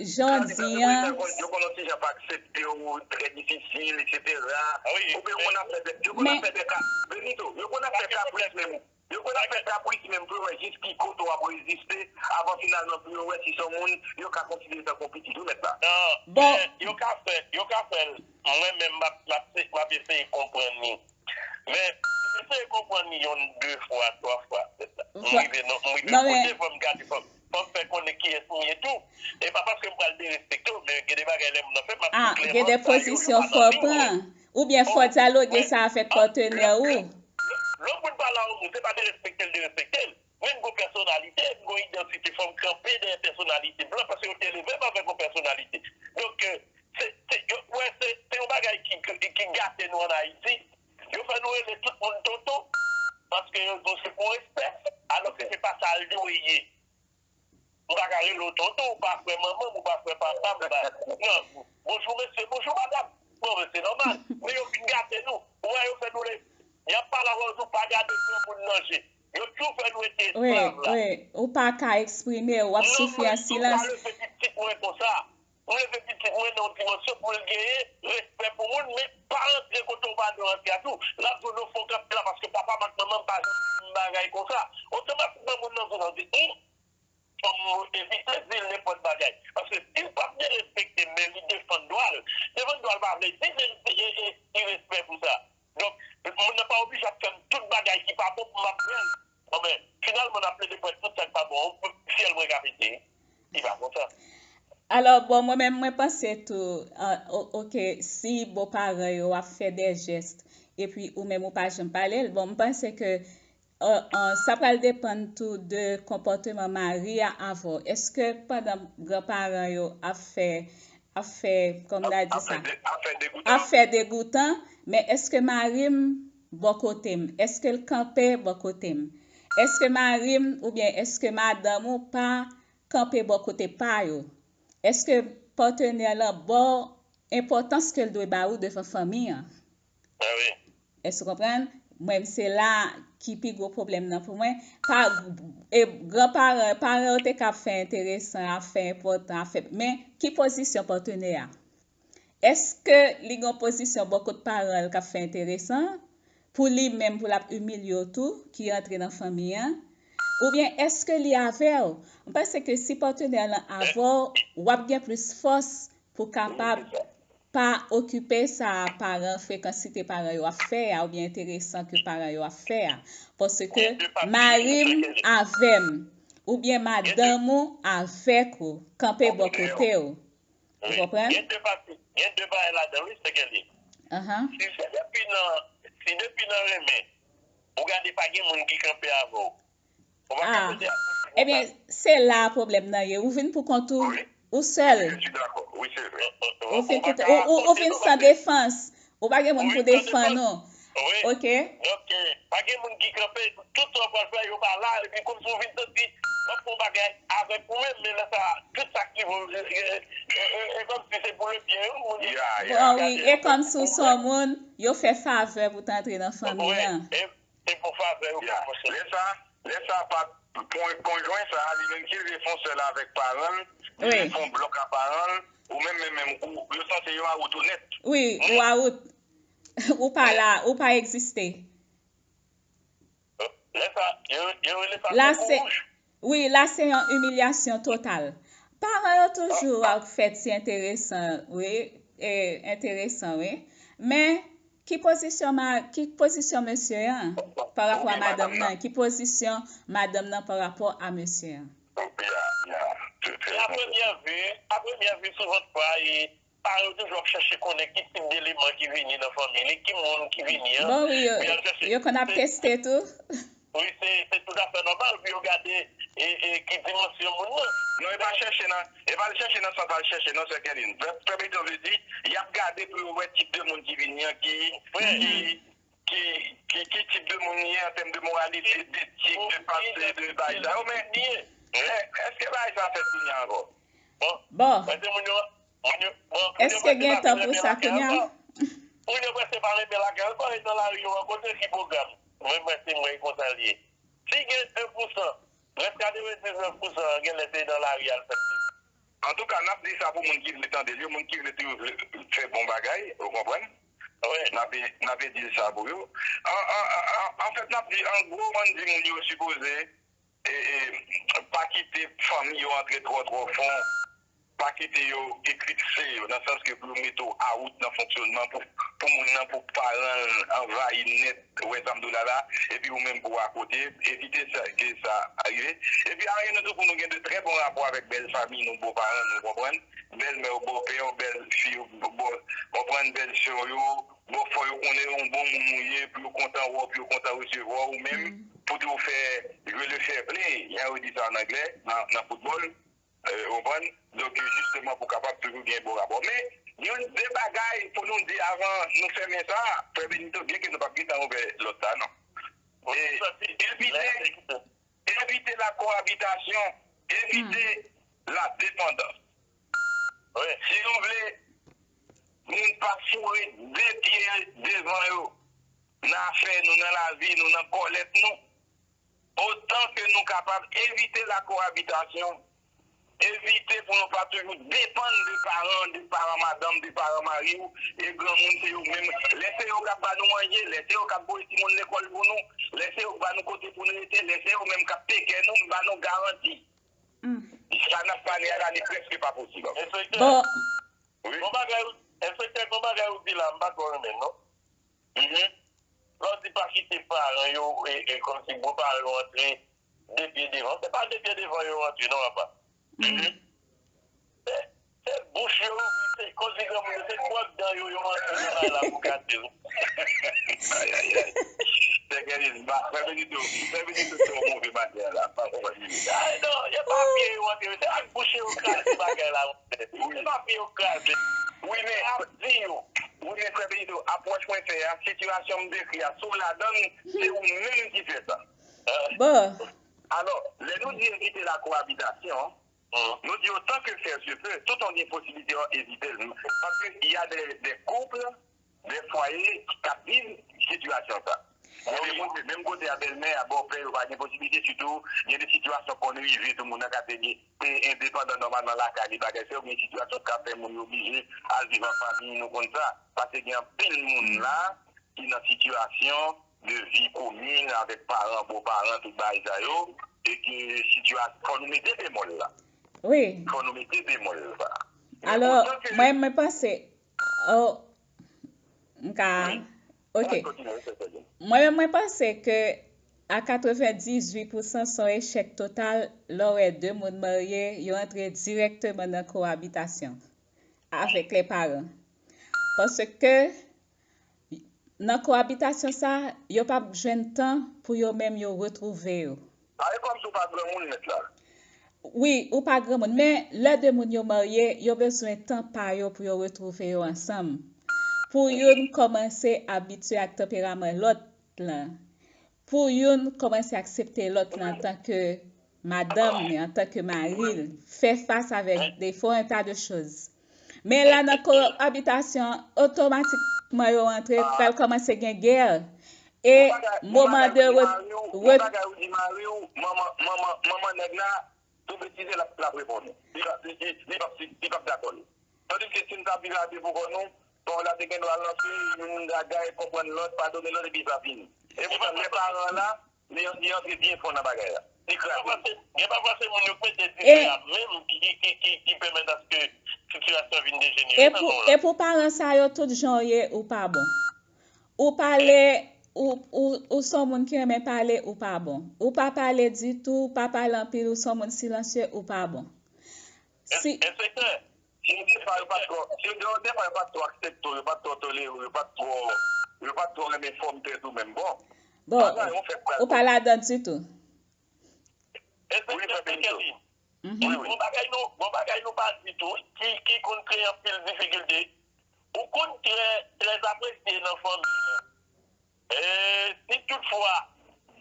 jan w di an, yo konn yon ti jan pa aksepte w, trè difisil, etsetera. Oubyen yo konn ap fè de, yo konn ap fè de ka, Benito, yo konn ap fè kapris menm. Yo konn ap fè kapris menm pou yo wè jis ki kote w ap reziste, avan finalman pou yo wè si se yon moun yo ka konsidere tankou pitit ou mèt la. Non, bon, men yo ka fè, yo ka fè l. Mwen menm, m ap, m ap, m ap eseye konprann li. Men, m eseye konprann li yon de fwa, twa fwa. M rive, non, m rive yon kote, fò m gade, fò, fò m fè konnen kiyès m ye tou. E pa paske m pral derespekte w, men gen de bagay lè moun nan fè, m ap di klèman, gen de pozisyon fò w pran. Oubyen fò w dyaloge sa avèk patnè ou. Lè yon moun pale a yon moun, se pa derespekte l derespekte l. Mwen, m gon pèsonalite, m gon idantite, fò m kanpe dèyè pèsonalite m lan, paske yo te leve m avèk yon pèsonalite. Donk, se, se, yo, wè, se, se yon bagay ki, ki, ki gate nou ann Ayiti. Yo fè nou rele tout moun tonton, paske yo di w se pou respè, alòske se pa sa l dwe ye. M pa ka rele w tonton, ou pa frè manman m, ou pa frè papa m, ou pa, non. Bonjou, mesye, bonjou, madanm. Bon, men se nòmal. Men yo fin gate nou. Ou wè, yo fè nou le, y ap pale avè w, ou pa gade granmoun nan je. Yo toujou fè nou rete esklav la. Wi, wi. Ou pa ka eksprime w, w ap soufri an silans. Non, mwen, m pa leve pitit mwen konsa. M leve pitit mwen nan yon dimansyon pou l genyen respè pou moun, men pa rantre kote w pa dwe rantre a tou. L ap di w non, fò w kanpe la, paske papa m ak manman m pa janm di m bagay konsa. Otomatikman, moun nan vin, l di, hmm, fò m evite di l nenpòt bagay. Paske si l p ap derespekte m, men li defann dwa l, defann dwa l pa vle di men li, e, e, irespè pou sa. Donk, moun nan pa oblije ap fè m tout bagay ki pa bon pou m ap fè l. Bon, men, finalman, n ap plede pran tout sa k pa bon an, pou syèl mwen ka pete. Li pa kontan. Alò, bon, mwen menm, mwen panse tou, an, o-, oke, si bon paran yo ap fè de jès, epi ou menm ou pa janm pale l, bon, m panse ke, an, an, sa pral depann tou de konpòteman mari a avè w. Èske pandan granparan yo ap fè, ap fè, kòman n a di sa? Ap fè de-, ap fè degoutan. Ap fè degoutan, men èske mari m bò kote m? Èske l kanpe bò kote m? Èske mari m oubyen èske madanm ou pa kanpe bò kote pa yo? Èske patnè lan ba w enpòtans ke l dwe ba ou devan fanmi an? Ah wi. Èske w konprann? Mwen, se la ki pi gwo pwoblèm nan pou mwen. Pa, e, granparan, paran yo te ka ap fè enteresan, ap fè enpòtan, ap fè, men ki pozisyon patnè a? Èske li gen yon pozisyon bò kot paran l k ap fè enteresan? Pou li menm, pou l ap imilye w tou, ki rantre nan fanmi an? Oubyen èske li avè w? M panse ke si patnè lan avè w, w ap gen plis fòs pou kapab pa okipe sa paran, frekansite paran yo ap fè a, oubyen enteresan ke paran yo ap fè a. Paske mari m avè m, oubyen madanm ou avèk ou, kanpe bò kote w. Ou konprann? Gen de pati, gen de bagay ladan, wi, sè Kelly. Ahan. Si se depi nan, si depi nan renmen, ou gade pa gen moun ki kanpe avè w. Ou pa ka mete a konsa. Ebyen, se la pwoblèm nan ye. Ou vin pou kont ou, ou sèl. Wi, je suis d'accord. Wi, se vre. Ou vin, ou, ou, ou vin san defans. Ou pa gen moun pou defann ou. Wi. Ok. Donk, eh, pa gen moun ki kanpe, tout sa w pral fè, yo pa la, epi kòmsi w vin santi w ap fè yon bagay avèk ou menm, men lè sa, tout sa ki vo, eh, eh, eh, eh, kòmsi se pou le byen, wi, moun yo. Ya, ya. Bon, wi, e kòmsi w se yon moun, yo fè favè pou w t antre nan fanmi an. Wi, e, se pou favè yo fè konsa. Lè sa, lè sa pa pwen konjwen sa, li menm ki rive fè yon sèl avèk paran l, li rive fè yon blòk a paran l, ou menm, menm, menm, ou, yo sanse yo out ou nèt. Wi, ou out. Ou pa la, ou pa egziste. Lè sa, yo, yo rele sa koukou wouj. Wi, la se yon imilyasyon total. Paran yo toujou ap fè ti enteresan, wi, e, enteresan, wi. Men, Ki pozisyon ma, ki pozisyon mesye an pa rapò a madanm nan? Ki pozisyon madanm nan pa rapò a mesye an? A premyè vi, a premyè vi, souvan fwa, e paran yo toujou ap chèche konnen ki tip de eleman ki vini nan fanmi li, ki moun ki vini an. Bon, wi, yo, yo konn ap teste tou. Wi, se se tout afè nòmal pou yo gade e, e, ki dimansyon moun nan. Non, e pa chèche nan, e pa al chèche nan sans al chèche, non, sè Kèlin. Fè, fè bezwen vle di, y ap gade pou yo wè tip de moun ki vini an, ki, ki, ki, ki, ki tip de moun li ye an tèm de moralite, detik, de pase, de bagay sa yo, men, men èske bagay sa fèt kounye a ankò? Bon. Bon. Mwen se moun yo, moun yo, bon, Èske gen tan pou sa kounye a? Moun yo prèske pa renmen lakay ankò, e nan lari yo rankontre ki pwogram. Mwen, mwen, se mwen, e konsa l ye. Si gen en pou san, rès katrevendiznèf pou san an genlè se nan lari al fè. Antouka, n ap di sa pou moun ki vle tande l yo, moun ki vle toujou vle fè bon bagay, ou konprann? Wi. N ap, n ap di sa pou yo. An, an, an, an, anfèt, n ap di, an gwo, ann di moun yo sipoze e, e, pa kite fanmi yo antre twò, twò fon. Pa kite yo eklipse yo, nan sans ke pou yo mete w out nan fonksyònman, pou, pou moun nan, pou paran l anvayi nèt, ou wè sa m di w la la, epi ou menm pou w akote, evite sa, ke sa rive. Epi a yon tou pou nou gen de trè bon rapò avèk bèl fanmi nou, bon paran nou, konprann? Bèl mè w, bò pè w, bèl fi w, bò, konprann, bèl sè w yo, bò fò yo konnen yon bon moun ou ye, pou yo kontan wè w, pou yo kontan resevwa w, ou menm, pou di w fè jwe le fair play, jan yo di sa an anglè, nan, nan foutbòl. Ou konprann? Donk, jisteman, pou kapab toujou gen bon rapò. Men, yon de bagay pou nou di avan nou fèmen sa, frè Benito, byenke nou p ap gentan ouvè lòt la, non. E, evite, evite la koabitasyon, evite la depandans. Si nou vle moun pa foure de pye devan yo nan afè nou, nan lavi nou, nan kòlèt nou, otan ke nou kapab evite la koabitasyon, evite pou nou pa toujou depann de paran, de paran madanm, de paran mari w, e granmoun se yo menm. Lè se yo k ap ba nou manje, lè se yo k ap voye timoun lekòl pou nou, lè se yo k ba nou kote pou nou rete, lè se yo menm k ap take care nou, ba nou garanti. Sa n ap pale a la, li prèske pa posib ankò. Enspektè, Bon, Wi. Gon bagay ou, enspektè, gon bagay ou di la, m pa twò renmen l, non. Lè w di pa kite paran yo, e, e kòmsi gwo paran yo antre de pye devan, se pa de pye devan yo antre, non, papa. Se, se bouch yo ouvri, se kozi granmoun yo, se gwòg dan yo, yo antre nan kay la pou gate l. Ayayay. Sè Kèlin, ba, frè Benito, frè Benito se yon move bagay la. Pa konprann li. Ay, non, e pa pye yo antre, se ak bouch yo kraze bagay la, monchè. E pa pye yo kraze. Wi, men, ap di yo. Wi, men, frè Benito, apwòch mwen fè a, sitiyasyon m dekri a, si w ladan l, se ou menm ki fè sa. Bon. Alò, lè nou di evite la koabitasyon, nou di otan ke fè se pe, tout an gen posiblite an evite l. Paske y a de, de koup, de fwaye k ap viv sitiyasyon sa. Gen de moun se menm kote a bèlmè, a bòpè, yo pa gen posiblite, sitou gen de sitiyasyon konn rive, tou moun nan ka te, te endepandan nòmalman lakay li, bagay sa yo, gen sitiyasyon k ap fè moun yo oblije al viv an fanmi, nou konn sa. Paske gen anpil moun la ki nan sitiyasyon de vi komin avèk paran, bò paran, tout bagay sa yo, e ke sitiyasyon, fò nou mete bemòl la. Wi. Fò nou mete bemòl sa. Alò, mwen, mwen panse, oh, m ka, ok. Mwen menm, mwen panse ke a katrevendizuit pousan se yon echèk total lè w wè de moun marye, yo antre dirèkteman nan koabitasyon avèk lè paran. Paske nan koabitasyon sa, yo p ap jwenn tan pou yo menm yo retwouve yo. Pare kòmsi w pa granmoun nèt la. Wi, ou pa granmoun, men lè de moun yo marye, yo bezwen tan pa yo pou yo retwouve yo ansanm. Pou youn kòmanse abitye ak tanperaman lòt lan. Pou youn kòmanse aksepte lòt lan antanke madanm li, antanke mari l, fè fas avèk defo, un tas de choses. Men la nan koabitasyon, otomatikman yo antre, pral kòmanse gen gè. E moman de ret- Yon bagay ou di mari w, manman, manman, manman nèg la, tou betize l ap, l ap reponn ou. Li p ap, li, li, li p ap, li p ap dakò li. Tandiske si n ta pirate pou kò nou, bon, la te gen dwa lanse, youn gagay, konprann lòt, padone lòt, epi sa fini. E poutan, lè paran la, li, li antre byen fon nan bagay la. Li kraze. Gen pafwa se moun yo k mete difè a menm ki, ki, ki, ki pèmèt aske sitiyasyon vin dejenere. E pou, e pou paran sa yo, tout jan w ye, ou pa bon. Ou pale, ou, ou, ou se yon moun ki renmen pale, ou pa bon. Ou pa pale ditou, ou pa pale anpil, ou se yon moun silansye, ou pa bon. Si Enspektè, si yo defa yo pa t twò, si yo defa yo pa t twò aksepte w, yo pa t twò tolere w, yo pa t twò, yo pa t twò renmen fòm tèt ou menm. Bon, bon, bagay ou fè pral ou pa ladan ditou. Enspektè Kenny, wi, wi, gon bagay nou, gon bagay nou pa di tou, ki, ki konn kreye anpil difikilte. Ou konn trè, trè apresye nan fanmi an. E si toutfwa,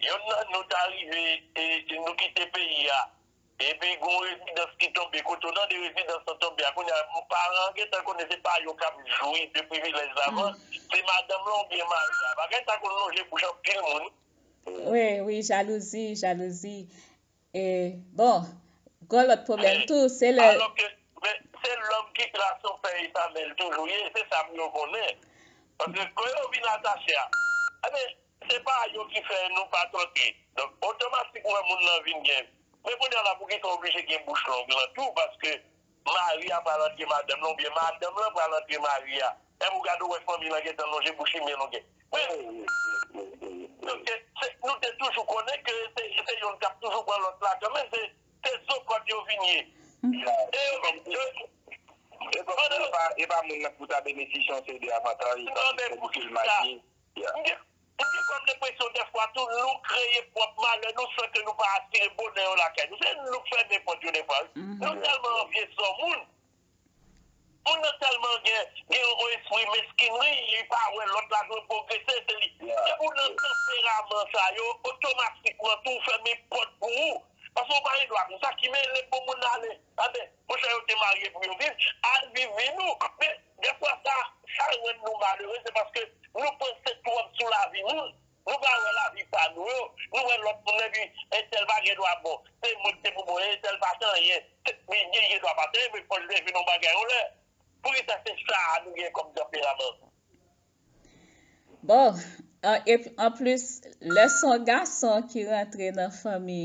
yonn nan nou ta rive, e, e nou kite peyi a, epi gon rezidans ki tonbe, kote w tande rezidans lan tonbe a, kounye a, paran an gentan konnen se pa yo k ap jwi de privilèj la ankò, se madanm lan oubyen mari a. Bagay sa konn lonje bouch anpil moun. Wi, wi, jalouzi, jalouzi. E, bon, gon lòt pwoblèm tou, se lè. Alòske, men, se lòm ki tras yon fèy sa men l toujou ye, se sa m yo konnen. Paske, kon yo vin atache a, enben, se pa yo ki fè nou pa tande. Donk, otomatikman, moun nan vin gen. Men kounye a la, poukisa w oblije gen bouch long lan tou? Paske, mari a pral antre madanm lan, oubyen madanm lan pral antre mari a. Epi w gade w wè fanmi lan gentan lonje bouch li byen longen. Men, donk, se, nou te toujou konnen ke se, se yonn k ap toujou pran lòt la kanmenm, se, se zo kòd yo vin ye. E yo vin, yo, e bon, pandan e pa, e pa moun nan pou ta benefisye yon seri de avantaj, non, men pou ki l mache. M gen, m gen kòm lenpresyon dèfwa tou, nou kreye pwòp malè nou san ke nou pa asire bonè yo lakay nou. Se nou k fèmen pòt yo dèfwa, wi. Nou tèlman anvye sò moun. Moun nan tèlman gen, gen yon espri meskinri, li pa wè lòt la jwenn pwogrese, se li. Depi w nan tanperaman sa yo, otomatikman tou w fèmen pòt pou ou. Paske w pa gen dwa konsa, ki men lè bon moun nan ale. Anben, monchè, yo te marye pou yo viv, al viv vi nou. Men, dèfwa sa, sa rann nou malere, se paske nou panse twòp sou lavi moun. Nou pa wè lavi pa nou yo, nou wè lòt moun epi entèl pa gen dwa bon, se mwen ki te pou bon, entèl pa t anyen, li gen dwa pa t anyen, men fò l te vin yon bagay yon lè. Poukisa se sa a nou gen kòm tanperaman? Bon, an, epi anplis, lè se yon gason ki rantre nan fanmi,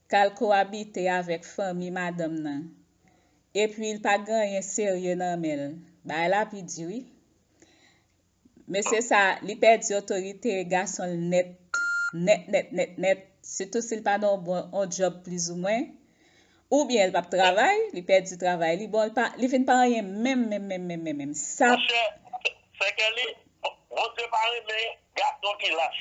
k al kowabite avèk fanmi madanm nan, epi l pa gen anyen serye nan men l, bagay la pi di wi. Mesye sa, li pèdi otorite gason l nèt, nèt, nèt, nèt, nèt. Sitou si l pa nan yon bon, yon djòb plizoumwen. Oubyen l p ap travay, li pèdi travay li. Bon, li pa, li vin pa anyen menm, menm, menm, menm, menm, menm. Sa. Monchè, sè Kelly, Bondye pa renmen gason ki lach.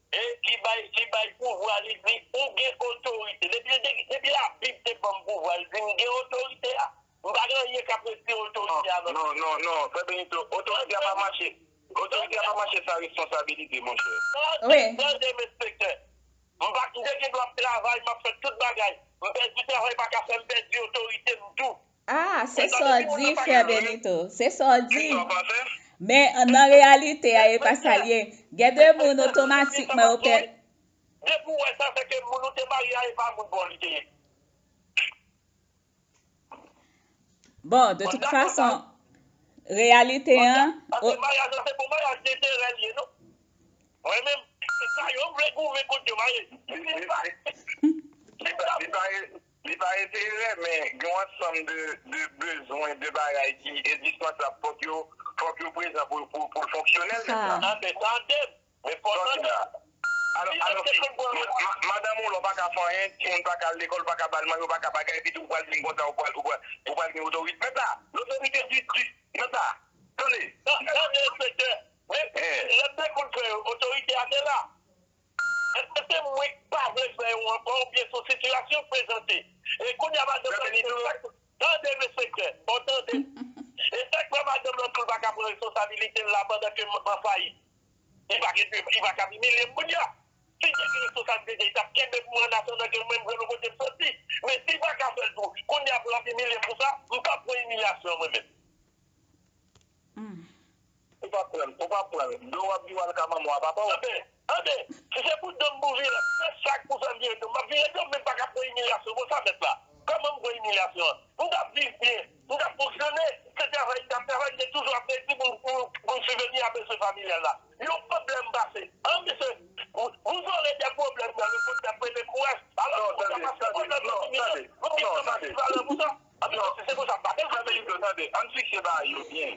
E ki bay, ki bay pouvwa, li di, ou gen otorite. Depi, depi, depi Labib te ban m pouvwa, li di, m gen otorite a. M pa gen anyen k ap retire otorite a nan. Non, non, non, frè Benito, otorite a pa mache. Otorite a pa mache san responsabilite, monchè. Tande, tande, m enspektè. M pa, m te gen dwa ap travay, m ap fè tout bagay. M pèdi travay, pa ka fè m pèdi otorite m tou. Ah, se sa w di, frè Benito. Se sa w di. Men, nan reyalite a, e pa sa l ye. Gen de moun otomatikman yo pè. Depi w wè sa, se ke moun ou te marye a, e pa moun pa w li te ye. Bon, de tout fason, reyalite an. Paske maryaj la, se pou maryaj de enterè l ye, non? Mwen menm, se sa yo vle goumen kont yo, maye. Li pa, li pa, li pa, li pa enterè, men gen yon ansanm de, de bezwen, de bagay ki endispansab. Fòk yo, fòk yo prezan pou, pou, pou l fonksyonèl, nèg la. Tande, tande. Men fò tande. Alò, alò, fi, ma-, ma-, madanm ou la, ou pa ka fè anyen, timoun pa ka al lekòl, ou pa ka ba l manje, ou pa ka bagay, epi tou ou pral di m konsa, ou pral, ou pral, ou pral gen otorite. Nèg la, lotorite di, di, nèg la, tande. Tande, enspektè. Men, lè m te konn fè yo, otorite a te la. Èske se mwen k pa vle fè yo ankò oubyen se yon sitiyasyon k prezante? E kounye a madanm nan di, tande, enspektè, bon, tande. E sa k fè madanm nan tou l pa ka pran responsabilite l la pandan ke m an fayit? Li pa gen, li pa ka imilye m kounye a. Si l te gen responsabilite, li t ap kenbe pou mwen an atandan ke mwen m jwenn yon kote m soti. Men si l pa ka fè l tou, kounye a pou l ap imilye m pou sa, m p ap pran imilyasyon an mwen menm. Ou pa pran l, ou pa pran l. Do w ap di w al ka manman w a papa w. Anben, anben, si se pou do m pou vire, se sa k pou fè m vire do m. M ap vire do m, men m pa ka pran imilyasyon konsa, mèt la. Kòman m pran imilyasyon an? M t ap viv byen, m t ap fonksyone, se travay m t ap travay, m te toujou ap reyisi pou, pou, pou sibveni a bezwen familyal la. Yon pwoblèm pase. An, mesye, vous aurez des problèmes dans le monde, pran kouraj. Alò, non, tande, tande, non, tande, non, tande. An, mesye, si se konsa, m pa bezwen. Tande, tande, ann fikse bagay yo byen.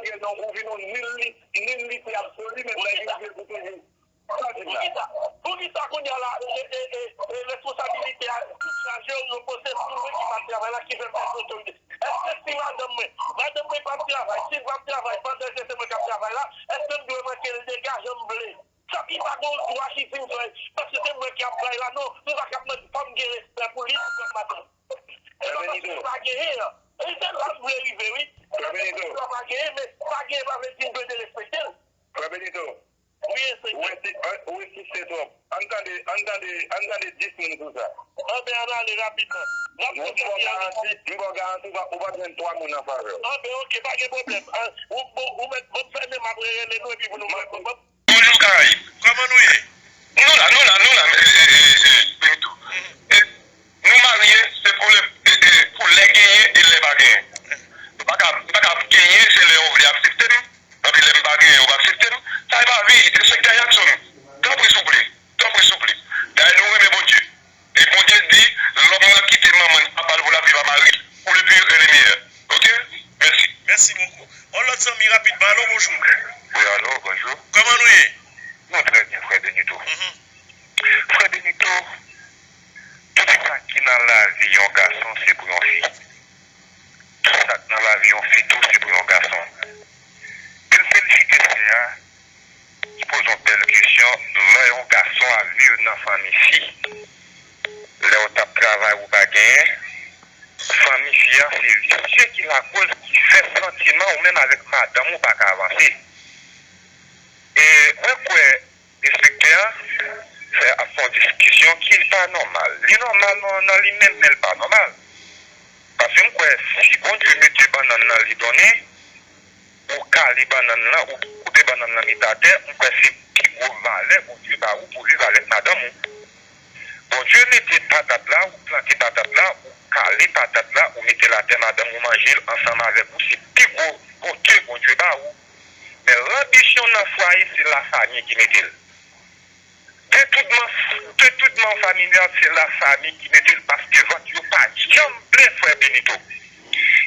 antre nan gouvènman, ni li, ni li, se absoli, men lè li vle pou toujou. Poukisa, poukisa kounye a la, e, e, e, e, responsabilite a, tout chaje yo, yo poze sou mwen ki pa t travay la, ki fè m pèdi otorite? Èske si madanm mwen, madanm mwen p ap travay, si l p ap travay, pandan ke se mwen k ap travay la, èske m dwe manke l dega jan m vle? Sa ki pa gen yon dwa ki di m fè, paske se mwen ki ap bay la, non, m pa ka mande, fò m gen respè pou li, pou madanm. E pa paske l pa genyen an. E se la m vle rive, wi. Se pa paske l pa genyen, men pa genyen pa vle di m dwe derespekte l. Frè Benito, wi, enspektè. Ou ensi-, ou ensiste twòp. Ann tande, ann tande, ann tande dis moun sou sa. Anben, ann ale rapidman. M ap fè sa pi rapidman. M ba w garanti, ou p ap jwenn twa moun an favè w. Anben, oke, pa gen pwoblèm. An, ou, bon, ou mèt, bon, fèmen, m ap rele nou epi pou nou, bon, bon. Bonjou Karayib. Kòman nou ye? Nou la, nou la, nou la, e, e, e, e, Benito. E, nou marye, se pou lè, e, e, pou lè genyen e lè pa genyen. M pa ka, m pa ka genyen, se lè w vle aksepte m. Epi lè m pa genyen, w pa aksepte m. Sa e pa vi, enspektè Jackson. Tanpri souple, tanpri souple. Dayè nou renmen Bondye. E Bondye di, lòm nan kite manman l, papa l pou l ap viv a mari l, pour le pire et le meilleur. Oke? Mèsi. Mèsi bokou. On lòt zanmi rapidman. Alo, bonjou. Wi, alo, bonjou. Kòman nou ye? Nou trè byen, frè Benito. Mhm. Frè Benito, tout sa ki nan lavi yon gason, se pou yon fi. Tout sa k nan lavi yon fi tou, se pou yon gason. Ke l felisite sè a, ki poze yon bèl kesyon, lè yon gason ap viv nan fanmi fi, lè w t ap travay ou pa genyen, fanmi fi a se visye ki lakoz ki fè santiman ou menm avèk madanm ou pa ka avanse. E mwen kwè enspektè a fè ap fè yon diskisyon ki pa nòmal. Li nòmal nan, nan li menm, men l pa nòmal. Paske m kwè si Bondye mete bannann nan li donnen, ou kale bannann lan, ou koupe bannann lan met atè, m kwè se pi gwo valè Bondye ba ou pou viv avèk madanm ou. Bondye mete patat la, ou plante patat la, ou kale patat la, ou mete l atè, madanm ou manje l ansanm avèk ou, se pi gwo bonte Bondye ba ou. Men lanbisyon nan fwaye, se lafanmi ki mete l. Detoudman, detoudman familyal, se lafanmi ki mete l paske vant yo pa janm plen, frè Benito.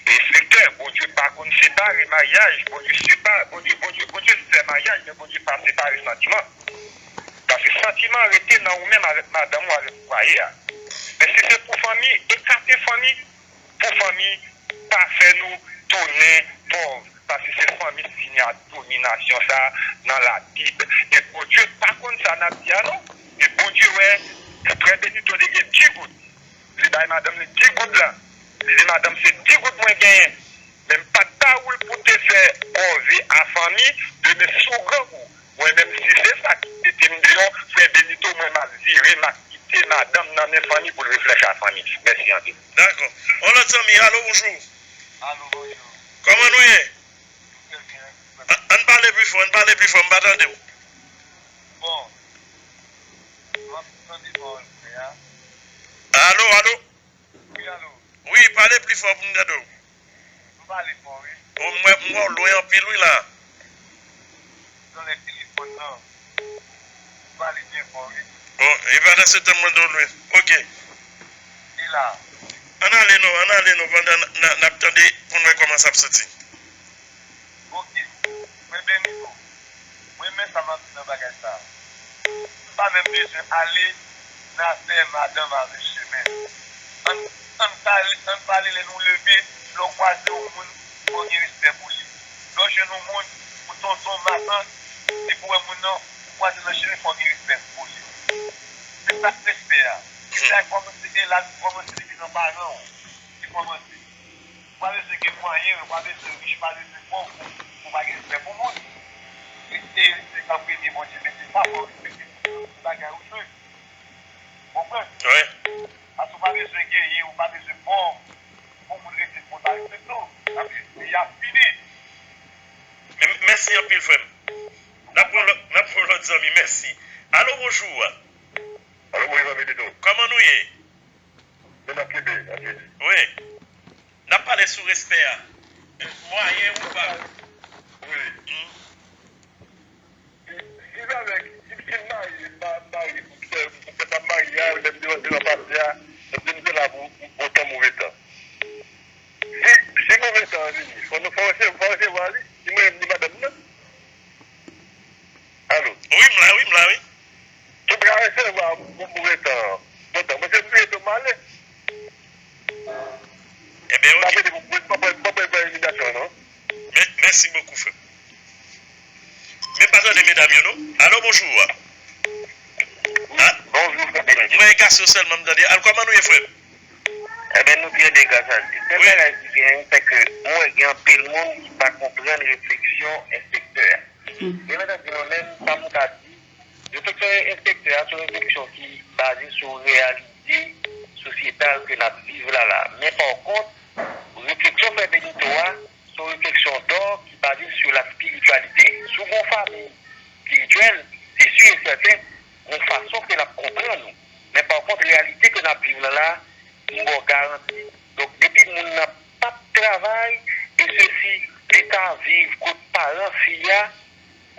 E enspektè, Bondye pa konn separe maryaj, Bondye separe, Bondye, Bondye, Bondye fè maryaj, men Bondye pa separe santiman. Paske santiman rete nan ou menm avèk madanm ou, avèk fwaye a. Men si se pou fanmi, ekate fanmi, pou fanmi pa fè nou tounen pòv, paske se fanmi siy a dominasyon sa a nan Labib. E Bondye pa konn sa n ap di a non. E Bondye wè, frè Benito te gen di goud. Li bay madanm li di goud la. Li di, madanm, se di goud mwen genyen. Men m pa t ba ou l pou te fè kòve a fanmi, demen si w grangou, mwen menm, si se sa ki mete m deyò, frè Benito, mwen m ap vire, m ap kite madanm nan men fanmi pou l reflechi a fanmi. Mèsi anpil. Dakò. On lòt zanmi, alo, bonjou. Alo, bonjou. Kòman nou ye? Trè byen. An, ann pale pi fò, ann pale pi fò, m pa tande w. Bon. M ap tande pawòl frè a. Alo, alo. Wi, alo. Wi, pale pi fò pou m tande w. Nou pale fò, wi. O, m wè, m wè w lwen anpil, wi, la. Zòrèy telefòn nan. Nou pale byen fò, wi. O, e pandan se tan mwen do lwen. Oke. E la. Ann ale non, ann ale non, pandan n, n, n ap tande pou n wè kòman sa ap soti. Oke. Mwen Benito. Mwen men sa m ap di nan bagay sa a. M pa menm bezwen ale nan afè madanm avèk chemen. Ann, ann pale, ann pale lè nou leve, lè w kwaze yon moun, fò w gen respè pou li. Lè w jwenn yon moun, ou tonton, matant, depi w wè moun nan, ou kwaze nan chemen, fò w gen respè pou li. Se sa k respè a. Respè a kòmanse, e la, li kòmanse depi nan paran w. Li kòmanse. Ou pa bezwen gen mwayen, ou pa bezwen rich, ou pa bezwen pòv pou, pou pa gen respè pou moun. Respekte, se an premye Bondye mete sa, fò w respekte moun nan, se bagay ou jwe. Konprann? Wi. Paske ou pa bezwen genyen, ou pa bezwen pòv pou moun rete pou ta respekte w. Sa vle di, peyi a fini. Men, mèsi anpil, frè m. N ap pran lòt, n ap pran lòt zanmi, mèsi. Alo, bonjou. Alo, bonjou, zanmi Tito. Kòman nou ye? Men n ap kenbe, n ap kenbe. Wi. N ap pale sou respè a. Mwayen ou pa. Wi. Hmm. Si, si avèk, si, si m marye, m pa, m marye pou fè, pou fè sa m marye a, lè m te rantre nan pase a, lè m te mete la pou, pou bon tan, move tan. Si, si move tan an vini, fò nou, fò resevwa, fò resevwa li, ni mwen menm, ni madanm nan. Alo? Wi, m la, wi, m la, wi. Mwen pa tande pou mwen pa pral fè imitasyon an non. Mèsi bokou frè m. Men pa tande medam yo non. Alo bonjou. Bonjou frè Denis. Mwen e Gaston sèlman m tande. Al kòman nou ye frè m? Enben nou byen de gras a Dye. Sèl bagay ki genyen se ke mwen wè gen anpil moun ki pa konprann refleksyon enspektè a. Gen lè nan di mwen menm sa m ka di, refleksyon enspektè a se yon refleksyon ki baze sou reyalite sosyetal ke n ap viv la la. Men pa kont, refleksyon frè Benito a se yon refleksyon dò ki baze sou la spirityalite. Si w gen yon fanmi espirityèl, se si e sèten, gen yon fason ke l ap konprann ou. Men pa kont, reyalite ke n ap viv la la, m ba w garanti. Donk, depi moun nan p ap travay, e sesi, li ka viv kot paran fi a,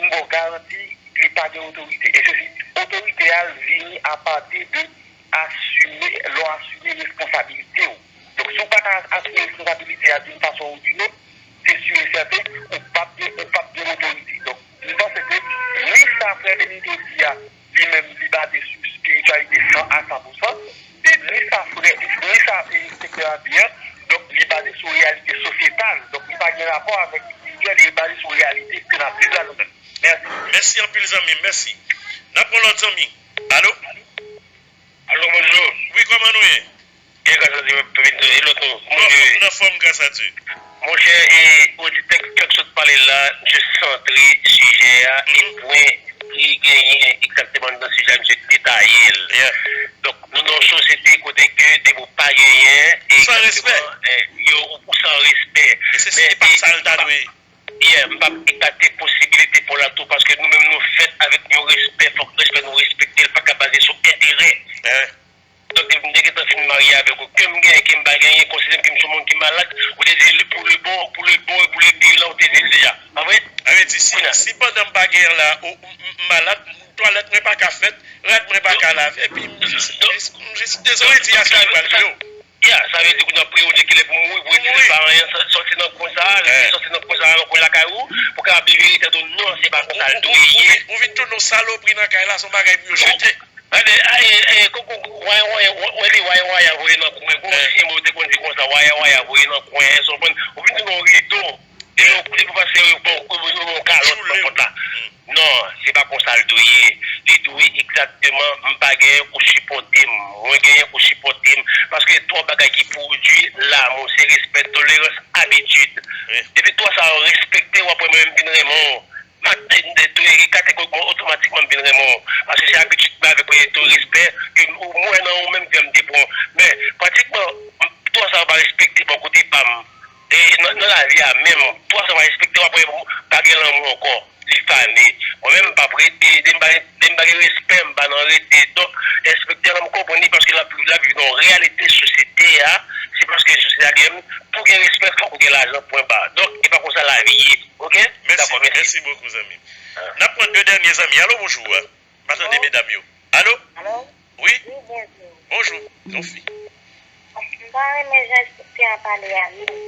m ba w garanti, li pa gen otorite. E sesi, otorite a vini apati de asime, lè w asime responsabilite w. Donk, si w pa ka asime responsabilite a d'une façon ou d'une autre, se si e sèten, ou p ap gen, ou p ap gen otorite. Donk, m panse ke ni sa frè Benito di a, li menm, li baze sou espirityalite san a san pou san, e ni sa frè, ni sa e, sektè a di a, donk, li baze sou reyalite sosyetal. Donk, li pa gen rapò avèk espirityèl, li baze sou reyalite ke n ap viv la nou menm. Mèsi. Mèsi anpil zanmi m, mèsi. N ap pran lòt zanmi. Alo? Alo, bonjou. Wi, kòman nou ye? Byen, gras a Dye, e lòt nou, kòman nou ye? Nan fòm, gras a Dye. Monchè, e, oditè k fèk sot pale la, misye santre sijè a, e pwen ki genyen egzakteman nan sijè a, misye detaye l. Donk, nou nan yon sosyete kote ke depi w pa genyen, e egzakteman, e, yo, ou san respè. E se, se pa sa l ta dwe ye. Yeah, m p ap ekate posibilite pou la tou, paske nou menm nou fèt avèk yon respè, fòk respè nou respekte l, pa ka baze sou enterè. Donk, depi m te gentan fin marye avèk ou, ke m genyen, ke m pa genyen, konsidere m ke m se yon moun ki malad, ou te di li pou le bon, pou le bon e pou le pire la, ou te di l deja. Pa vre? Sa vle di, si, si pandan m pa genyen la, ou, m, m malad, twalèt mwen pa ka fèt, rad mwen pa ka lave, epi m jis, m jis, m jis dezorye ti gason ki pral touye w. Ya, sa vle di kounye a pou yo di kilè pou mouri, pou retire pa anyen, sòti nan kwen sa, sòti nan kwen sa, nan kwen lakay ou, pou kapab libere tèt ou. Non, se pa konsa l dwe ye. Ou vin tounen yon salopri nan kay la, se yon bagay pou yo jete. Gade, ay, ay, koko, waya, waya, waya, voye nan kwen. Gon vye mo te konn di konsa, waya, waya, voye nan kwen. Èske w konprann? Ou vin tounen yon rido. Depi w, depi w pase, yo bon, yo bon kalòt nan pòt la. Non, se pa konsa l dwe ye. Li dwe egzakteman, m pa genyen pou sipòte m. Mwen genyen pou sipòte m. Paske twa bagay ki pwodui lanmou, se respè, tolerans, abitid. Depi twa sa yo respekte, w ap wè mwen menm vin renmen w. M ap te, te, te, kategorikman, otomatikman, m vin renmen w. Paske se abitid mwen avèk w, e to respè ke m, ou, m wè nan ou menm ke m te pran. Men, pratikman, twa sa yo pa respekte bò kote pa m. E nan, nan lavi a menm, twa sa yo pa respekte, w ap wè pa gen lanmou ankò. Li fane. Mwen menm, m p ap rete, depi m pa gen, depi m pa gen respè, m pa nan rete. Donk, enspektè a, m konprann li paske l ap, l ap viv nan yon reyalite sosyete a. Se paske sosyete a li menm, pou gen respè, fòk ou gen lajan, pwen ba. Donk, e pa konsa lavi ye. Oke? Mèsi, dakò, mèsi. Mèsi bokou, zanmi m. N ap pran de dènye zanmi. Alo, bonjou. M pa tande medam yo. Alo? Alo? Wi? Wi, bonjou. Bonjou, yon fi. M pa renmen jan enspektè an pale a, non.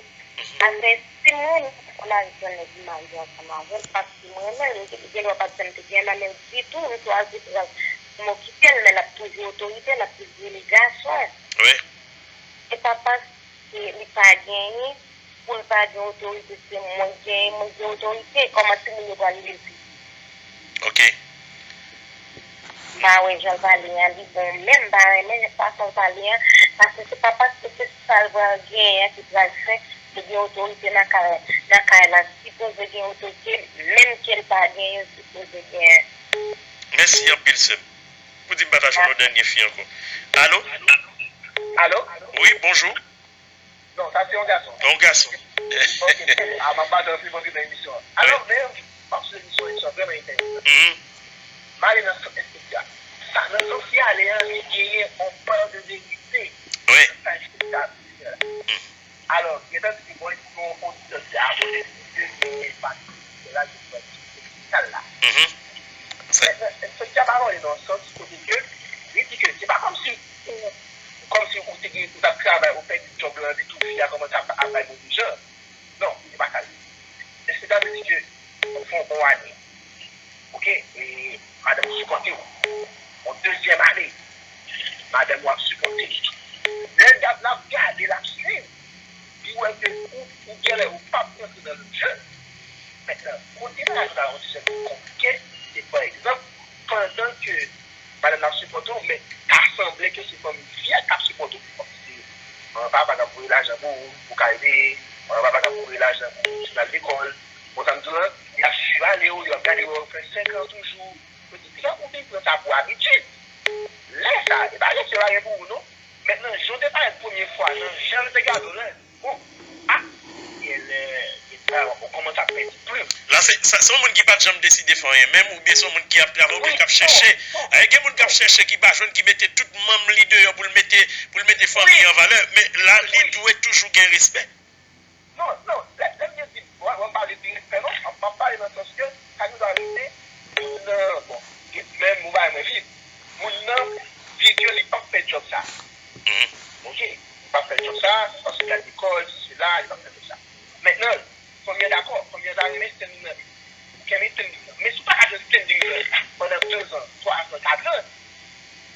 Paske si mwen menm, m konn al jwenn nèg m marye ansanm avè l, paske m renmen l, m te gen dwa pa t janm te gen nan men l ditou, m chwazi pran m okipe l, men l ap toujou otorite, l ap toujou rele gason. Wi. E pa paske li pa genyen, pou l pa gen otorite, se mwen k genyen, mwen k gen otorite. Kòman timoun yo pral leve? Oke. M pa wè jan l pale a, li bon, men m pa renmen fason l pale a, paske se pa paske se sa l pral genyen an ki pral fè li gen otorite nan kay, nan kay la. Sipoze gen otorite, menm ke l pa genyen, sipoze genyen. Mèsi anpil, sè m. Pou di m pataje yon dènye fi ankò. Alo? Alo? Wi, bonjou. Non, sa se yon gason. Yon gason. Ok, a, m ap pase yon ti bon ti nan emisyon an. Alò, men, m ap sou emisyon, emisyon vrèman enteresan. M ale nan sans espesyal. Sa, nan sans li ale a, li genyen yon pa de verite. Wi. Sa espesyal. Alò, gentan di ke bon, pou yon oditè ki abone, li genyen pa de verite la, li genyen pa de verite la. Sa, sa, sa, sa pa vale nan sans kote ke li di ke se pa kòmsi ou, kòmsi ou te gen, ou t ap travay, ou pèdi djòb lan, epi tou fi a kòmanse ap, ap bay move jan. Non, se pa sa l di. Èske sa vle di ke ou fè yon bon ane, oke, e madanm ou sipòte w? Yon dezyèm ane, madanm ou ap sipòte w. antre nan lòt jè. Mentnan, kote bagay sa yo ti jan konplike, se pa egzanp, pandan ke madanm nan ap sipòte w, men ta sanble ke se fanmi fi a k ap sipòte w. Kòmsi manman papa k ap voye lajan pou ou, pou w ka ede, manman papa k ap voye lajan pou w al lekòl. Bon, sa m di w lan, y ap sivale w, y ap gade w, w fè senk an toujou. Yo di, kijan ou vin pran sa pou abitid? Lè sa, e pa jan se pa gen pou ou non. Mentnan, jan w te parèt premye fwa, nan jan l te gade w lan, bon, a, genlè, genlè, ou kòmanse ap pèdi plim. La, se, sa, se yon moun ki pa t janm deside fè anyen menm, oubyen se yon moun ki ap travay, oubyen k ap chèche. Eh, gen moun k ap chèche, ki pa jwenn, ki mete tout manm li deyò pou l mete, pou l mete fanmi an valè. Men la, li dwe toujou gen respè. Non, non, lè, lè m di, mwen, mwen pale de respè, non, m ap pale nan sans ke, sa ki dwe rete, moun nan, bon, men mwen bay mwen fi, moun nan, di ke li p ap fè djòb sa. Mhm. Ok, li p ap fè djòb sa, paske l al lekòl, sesi, sela, li p ap fè djòb sa. Mentnan, fanmi an dakò, fanmi an ta renmen standing nan li. Ou kenbe standing nan. Men si w pa ka jwenn standing nan pandan de zan, twa zan, kat zan,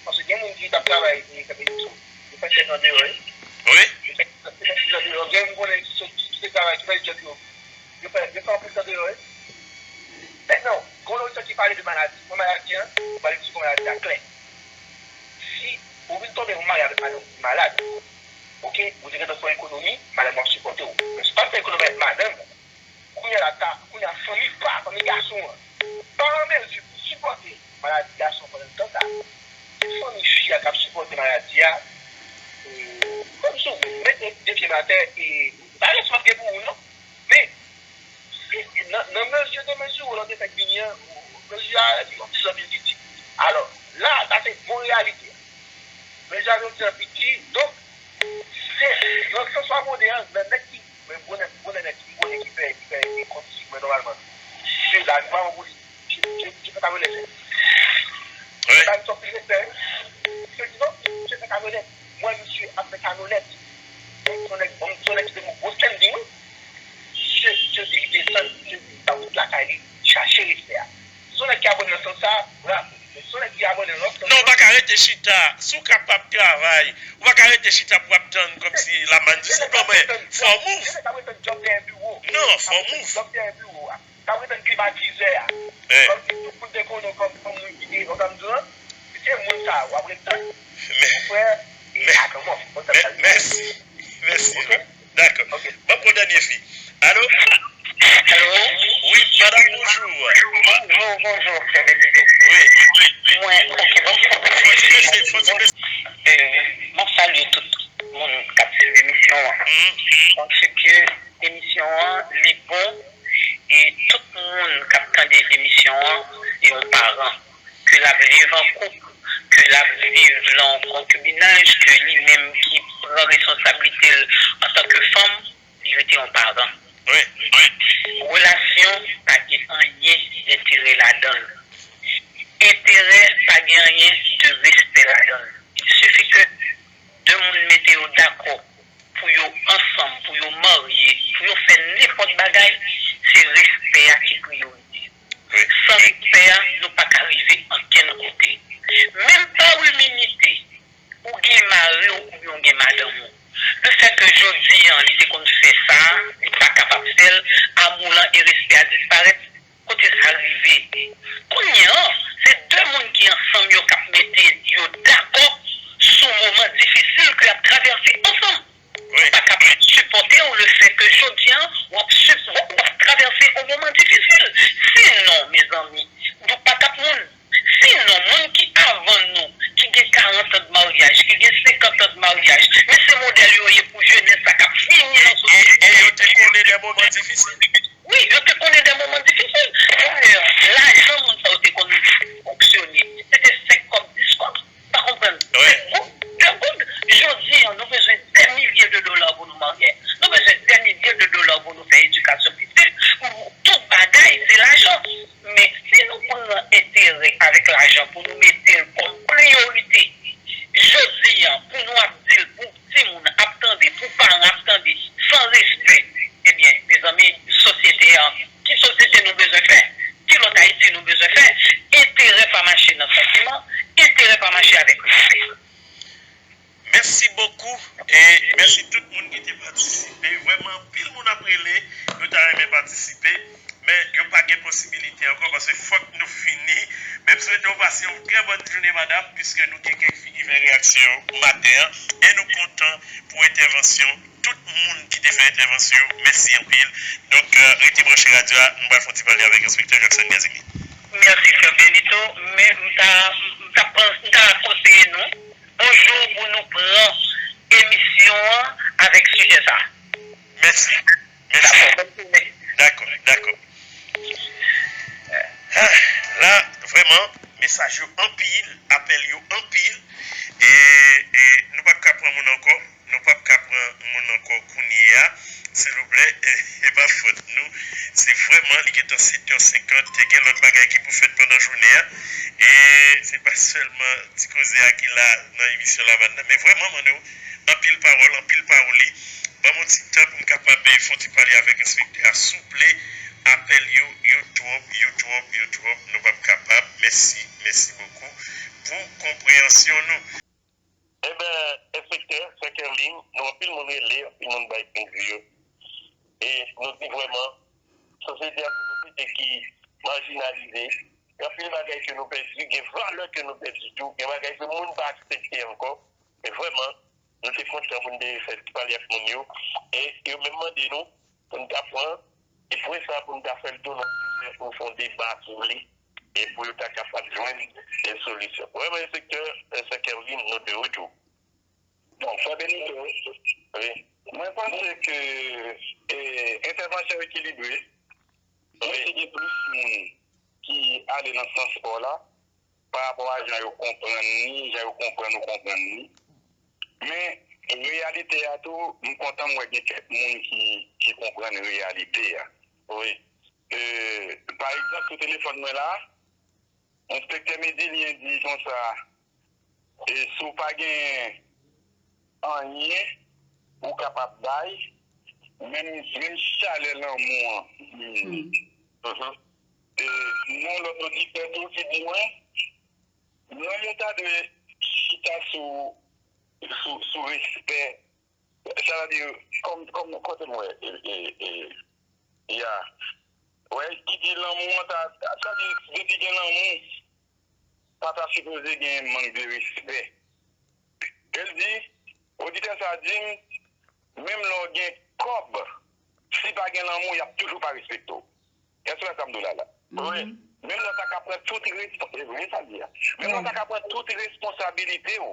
paske gen moun ki t ap travay, e, tankou nou, yo fè sèt an deyò, wi. Wi. Yo fè, yo fè sèt an deyò. Gen moun konnen ki sot, ki kite travay, ki fè djòb yo. Yo fè, yo fè anpil tan deyò, wi. Mentnan, gen yon lòt ki pale de maladi. Mwen, maladi an, mwen pale sou maladi a klè. Si ou vin tonbe yon mari avèk madanm ki malad, ok, ou te gentan fè ekonomi, madanm w ap sipòte w. Men si w pa fè ekonomi avèk madanm, kounye a la, ta, kounye a, fanmi pa, fanmi gason an, pa an mezi pou sipòte maladi gason an pandan tan sa. Se fanmi fi a k ap sipòte maladi a. E, kòm si w mete de pye m atè, e, pa respè gen pou ou, non. Men, si, nan, nan mezi de mezi, ou lè w te fèk vini an, mezi a, yon ti jan piti. Alò, la, sa se bon reyalite. Mezi a jodi an piti, donk, se, nan sans w ap mande an, nan nèg ki, men bonè, bonè nèg ki, bonè ki fè, ki fè, ki kont si mwen nòmalman. Se la, li pa bon pou li. Misye, misye, misye fè kamyonèt. Wi. Sa misye ap pil respè, wi. Misye di non, misye fè kamyonèt. Mwen, misye ap fè kamyonèt. Donk, se yon nèg, bon, se yon nèg ki te gon gwo standing, wi. Misye, misye di li desann, misye di li pa fout lakay li, chache respè a. Se yon nèg ki abòne nan sans sa, bravo. Men se yon nèg ki abòne nan lòt sans. Non, ou pa ka rete chita. Si w kapab travay, ou pa ka rete chita pou ap tann kòmsi la mann di senpleman. Fò w move. Non, fò w move. T ap ret nan klimatizè a. Kòmsi tout moun te konnen w kòm, kòm moun ki te, w konprann m di w lan? Se moun sa a w ap ret tann. Mon frè, e atann mwen, mwen fè sa. Mèsi. Mèsi. Ok? Dakò. Ok. Ban m pran dènye fi. Alo? Alo? Wi, madanm, bonjou. Bonjou, bonjou, frè Benito. Wi. Mwen, ok, ban m pran dènye fi. Fò ti bese, fò ti bese. E, mwen salye tout moun k ap swiv emisyon an. Paske emisyon an, li bon, e tout moun k ap tande emisyon an, se yon paran. Ke l ap viv an koup, ke l ap viv nan yon konkibinaj, ke li menm ki pran responsablite l antanke fanm, li rete yon paran. Wi. Relasyon pa gen anyen enterè ladan l. Enterè pa gen anyen de respè ladan l. Il suffit que de moun mete yo dakò pou yo ansanm, pou yo marye, pou yo fè nenpòt bagay, se respè a ki priyorite. Wi. San respè a, nou pa ka rive ankenn kote. Menm pa iminite, ou gen mari w oubyen w gen madanm ou. Lefètke jodi an, li te konn fè sa, li pa kapab fè l, amou lan e respè a disparèt, kote sa rive? Kounye an, se de moun ki ansanm yo k ap mete yo dakò sou moman difisil ke y ap travèse ansanm. Wi. Pa kapab sipòte w lefètke jodi an, w ap sip-, w ap, w ap travèse yon moman difisil. Sinon, mezanmi, nou pa t ap moun. Sinon, moun ki avan nou, ki gen karant an de maryaj, ki gen senkant an de maryaj, men se modèl yo ye pou jenès sa k ap vini nan sosyete. E, e yo te konnen de moman difisil. Wi, yo te konnen de moman difisil. Dayè, lajan moun sa yo te konn fonksyone, se te senk kòb, dis kòb. Pa konprann. Wi. Senk goud, de goud. Jodi an, nou bezwen dè milye de dola pou nou marye. Nou bezwen dè milye de dola pou nou fè edikasyon pitit. Tout bagay, se lajan. Men si nou pran enterè avèk lajan pou nou mete l kòm priyorite, jodi an, pou nou ap di l pou timoun ap tande, pou paran ap tande, san respè, ebyen, mezanmi, sosyete an, ki sosyete nou bezwen fè? Ki lòt Ayiti nou bezwen fè? Enterè pa mache nan santiman, enterè pa mache avèk respè. Mèsi bokou e mèsi tout moun ki te patisipe. Se yon trè bòn jounen, madanm, piske nou gen kèk figi fè reyaksyon maten an, e nou kontan pou entèvansyon tout moun ki te fè entèvansyon yo. Mèsi anpil. Donk, euh, rete branche radyo a, nou pral fè yon ti pale avèk enspektè Jackson Casimir. Mèsi, frè Benito, men m ta, m ta, pran- m ta konseye nou, yon jou pou nou pran emisyon an avèk sijè sa. Mèsi. Mèsi. Dakò, dakò. Ah, la, vrèman, mesaj yo anpil, apèl yo anpil, e, e nou p ap ka pran moun ankò, nou p ap ka pran moun ankò kounye a, silvouplè, e, e pa fòt nou, se vrèman, li gentan sèt è senkant, te gen lòt bagay ki pou fèt pandan jounen an, e se pa sèlman ti koze a ki la nan emisyon Lavàn nan, men vrèman, mande w, anpil pawòl, anpil pawoli. Ban m yon ti tan pou m kapab, eh, fè yon ti pale avèk enspektè a, souple. Apèl yo, yo twòp, yo twòp, yo twòp. Nou p ap kapab. Mèsi, mèsi bokou pou konpreyansyon nou. Eben, enspektè, sè Kerline, nou anpil moun rele, anpil moun bay pwennvi yo. E nou di vrèman, sosyete a se yon sosyete ki majinalize. Gen anpil bagay ke nou pèdi, gen valè ke nou pèdi tou, gen bagay ke moun pa aksepte ankò. Men vrèman, nou te kontan pou n te fè ti pale ak moun yo. E yo menm mande nou pou n ta pran, e pwen sa pou n ta fè l tou nan plizyè, pou n fè yon deba sou li. E pou yo ta kapab jwenn yon solisyon. Vrèman, enspektè, enspektè Kerline, nou de retou. Bon, frè Benito, wi. Mwen panse ke, e, entèvansyon ekilibre, wi, si gen plis moun ki ale nan sans pa w la, pa rapò a jan yo konprann li, jan yo konprann ou konprann li. Men, reyalite a tou, m kontan m wè gen kèk moun ki, ki konprann reyalite a. Wi. E, pa egzanp, sou telefòn mwen la, enspektè Medilien di konsa, e, si w pa gen anyen ou kapab bay, menm, menm chalè lanmou an, li, Mhm. E, gen yon lòt oditè tou ki di mwen, lanmou ta dwe chita sou, sou, sou respè. Sa vle di, kòm, kòm, kote m wè, e, e, e, ya. Wè, ki di lanmou an ta, sa vle di, depi gen lanmou, pa ta sipoze gen mank de respè. E l di, oditè sa a di m, menm lè w gen kòb, si pa gen lanmou, y ap toujou pa respekte w. Èske w wè sa m di w la la? Wi. Menm lè w ta ka pran tout respons-, e vre sa l di a. Menm lè w ta ka pran tout responsabilite w,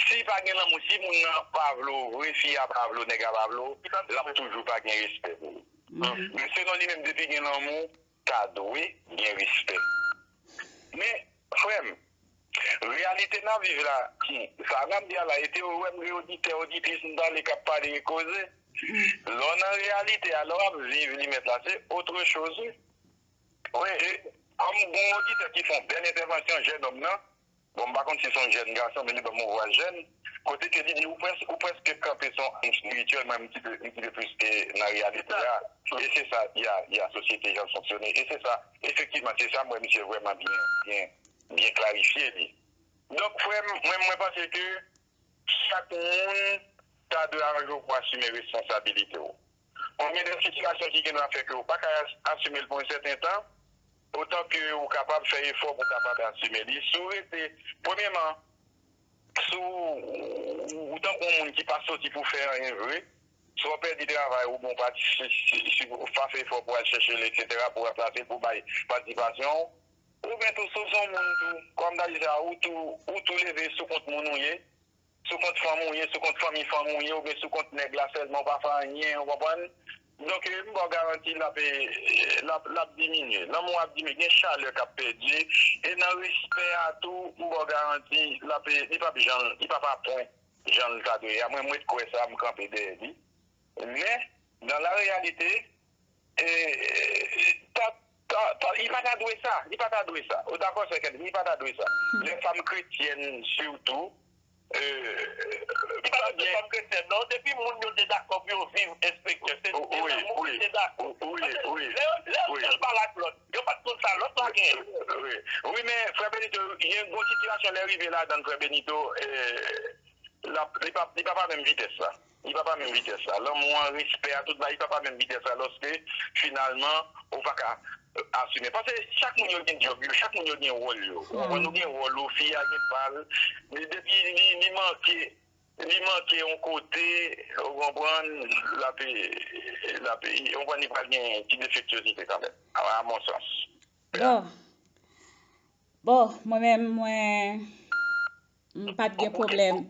si pa gen lanmou, si moun nan pa vle w vre, fi a pa vle w, nèg la pa vle w, l ap toujou pa gen respè pou ou. Men selon li menm, depi gen lanmou, ta dwe gen respè. Men, frè m, reyalite n ap viv la, hmm, sa n ap di a la, e te ou wè m gen oditè, oditris, m pale k ap pale, e koze. Lè w nan reyalite a, lè w ap viv li mèt la, se otre choz, wi. Wi, e, kòm gen yon oditè ki fè yon bèl entèvansyon, jèn òm nan, bon, m pa konn si se yon jèn gason, men li ban m yon vwa jèn, kote ke li di, ou près-, ou prèske kanpe sou yon ann espirityèl, mwen, m ti pe, m ti pe plis, e, nan reyalite a. E se sa, ya, ya, sosyete jan l fonksyone. E se sa, efektivman, se sa, m wè misye vrèman byen, byen, byen klarifye li. Donk, frè m, mwen, mwen panse ke chak moun ta dwe aranje w pou asime responsabilite w. Konbyen de sitiyasyon ki gen dwa fè ke w pa ka as-, asime l pou yon sèten tan, otan ke ou kapab fè efò pou w kapab asime li. Si w rete, premyèman, si w, ou tankou yon moun ki pa soti pou fè anyen vre, si w pèdi travay ou, bon, pa, si, si, si w pa fè efò pou w al chèche l, etsetera, pou w ranplase l, pou w bay patisipasyon w, oubyen tou, si w se yon moun tou, kòm m ta di sa, ou tou, ou tou leve sou kont moun ou ye, sou kont fanm ou ye, sou kont fanmi fanm ou ye, oubyen sou kont nèg la sèlman, ou pa fè anyen, ou konprann? Donk, e, m ba w garanti, l ap, e, l ap, l ap diminye. Lanmou ap diminye, gen chalè k ap pèdi, e nan respè a tou, m ba w garanti, l ap, e, li p ap jan, li p ap apwen jan l ta dwe ye a. Mwen, m ret kwè sa, m kanpe dèyè li. Men, dans la réalité, e, ta, ta, ta, li pa ta dwe sa, li pa ta dwe sa. Ou dakò, sè Kèdi, li pa ta dwe sa. Lè fanm kretyèn, sitou, e, li pa ta dwe fanm kretyèn, non. Depi moun yo te dakò pou yo viv, enspektè, se, se lanmou ki te dakò. Wi, wi, wi. Lè, lè yon sèl pale ak lòt, yo pa t konn sa lòt la genyen. Wi, wi, men, frè Benito, gen yon sitiyasyon lè rive ladan l, frè Benito, e, l ap, li p ap, li p ap a menm vitès la. Li p ap a menm vitès la. Lanmou an, respè a, tout bagay, li p ap a menm vitès la. Lòske, finalman, ou pa ka, asime. Paske chak moun yo gen djòb yo, chak moun yo gen wòl yo. Ou konprann, ou gen wòl ou, fi a gen pa l. Li, depi li, li manke, li manke yon kote, ou konprann, l ap, l ap, ou konprann, li pral gen ti defektyozite kanmenm, a, a mon sans. Bon. Bon, mwen menm, mwen, m pa t gen pwoblèm.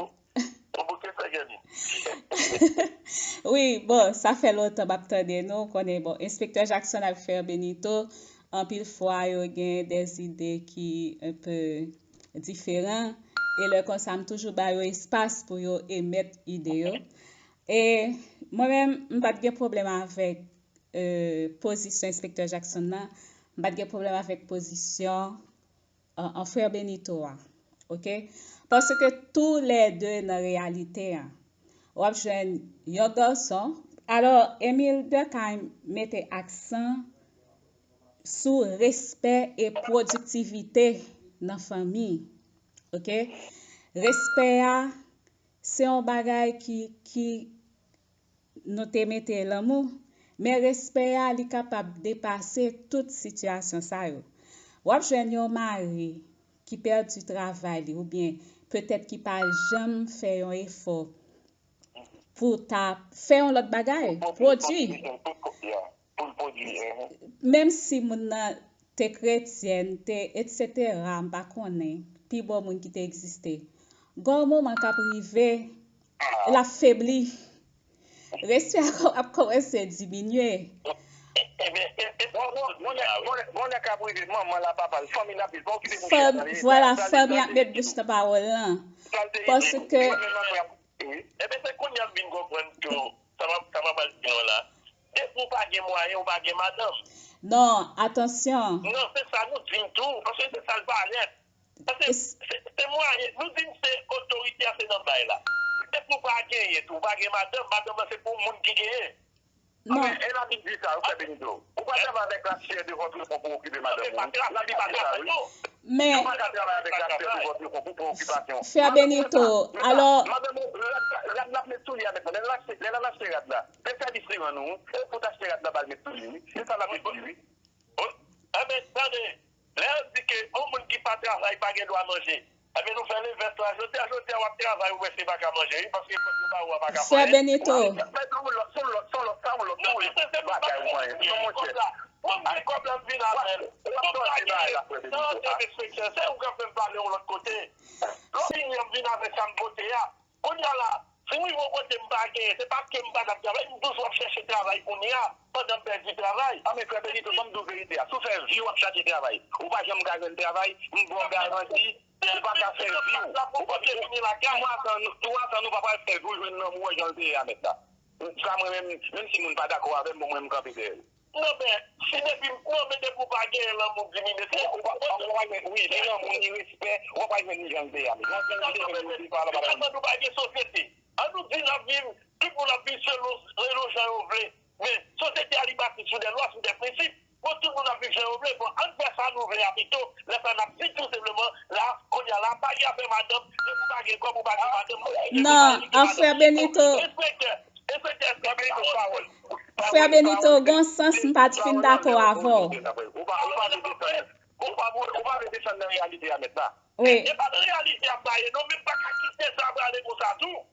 Wi, bon, sa fè lontan m ap tande nou, konnen, bon, Enspektè Jackson ak Frè Benito, anpil fwa yo gen des idées ki un peu diferan, e lè konsa m toujou ba yo espas pou yo emèt ide yo. E mwen menm, m pa t gen pwoblèm avèk, euh, pozisyon Enspektè Jackson nan, m pa t gen pwoblèm avèk pozisyon an, an frè Benito a, oke? Paske toulède nan reyalite a, w ap jwenn yon gason. Alò, Emile Durkheim mete aksan sou respè e pwodiktivite nan fanmi, oke? Respè a, se yon bagay ki, ki nou te mete lanmou, men respè a, li kapab depase tout sitiyasyon sa yo. W ap jwenn yon mari ki pèdi travay li, oubyen petèt ki pa janm fè yon efò pou ta fè yon lòt bagay, pwodui. Pou l pwodui, mhm. Menm si moun nan te kretyèn, te, etsetera, m pa konnen, pi bon moun ki te egziste. Gon moman k ap rive, l ap febli. Respè a ap kòmanse diminye. Ebyen, e, e, bon, bon, bon, lè, bon, lè, bon, lè k ap rive, manman l a, papa l, fanmi l ap di l, pa okipe mouche a, tande, vwala, fanmi ap met bouch nan pawòl lan. Paske Wi. Ebyen, se kounye a m vin konprann tou, sa m ap, sa m ap al di nou la. Depi w pa gen mwayen, ou pa gen madanm. Non, atansyon. Non, se sa nou di m tou, paske se sa l parèt. Paske se, se mwayen, nou di m se otorite a, se nan bay la. Depi w pa genyen tou, ou pa gen madanm, madanm nan se pou moun ki genyen. Non. Anben, e Labib di sa, ou fè Benito. Ou pa travay avec la chair de votre corps pou okipe madanm ou. Labib di sa, wi. Men ou pa ka travay avec la chair de votre corps pou pran okipasyon. Frè Benito, alò. Madanm ou, rad la, rad la ap met sou li a mentnan. Lè l achte, lè l al achte rad la, se sèvis li rann ou, wi. E pou t achte rad la ba l met sou li, wi. Se sa Labib di, wi. Enben, tande, lè yo di ke yon moun ki pa travay pa gen dwa manje, enben, nou fè lenvès la. Jodi a, jodi a, w ap travay, ou wè se pa ka manje, wi, paske kòb yo ba ou a pa ka fè anyen. Frè Benito. Mwen, se yon lòt, se yon lòt, se yon lòt, se yon lòt bagay ou manyen. Non, monchè. Mwen, m gen kòb la, m vin avè l. Mwen, m pa gen nan derespekte. Se ou k ap fè m pale yon lòt kote. Lè w vini an, m vin avè sa m pote a. Kounye a la, si m rive yon kote m pa genyen, se paske m pa t ap travay, m toujou ap chèche travay kounye a, pandan m pèdi travay. A, men frè Benito, ban m di w verite a. Si w fè vi w ap chache travay, ou pa janm ka jwenn travay, m ba w garanti, ou pa ka fè vi w. Ou pa, twa zan, twa zan nou pa pral fè vi w jwenn lanmou an jan l te ye a, mèt la. Sa mwen menm, menm si moun pa dakò avè m, bon, mwen, m kanpe dèyè l. Non, men, si depi, non, men depi w pa genyen lanmou diminye, se ou pa, ou pa jwenn, wi, ni lanmou, ni respè, ou pa jwenn ni jan l te ye a. Jan l te ye, nou pa jwenn. Ann nou di n ap viv, tout moun ap viv selon, selon jan yo vle. Men, sosyete a li bati sou de lwa, sou de prensip. Bon, tout moun ap viv jan yo vle. Bon, ann fè sa nou vle a pito. Lè sa n ap di tou senpleman, la, kounye a la, pa gen afè madanm, depi w pa gen kòb, ou pa gen madanm. Non, an frè Benito. Enspektè, enspektè, enspektè, pawòl. Frè Benito, gon sans m pa t fin dakò avè w. Ou pa, ou pa vle desann, ou pa, ou pa vle desann nan reyalite a mèt la. Wi. E pa nan reyalite a m pa ye, non, men m pa ka kite sa prale konsa tou.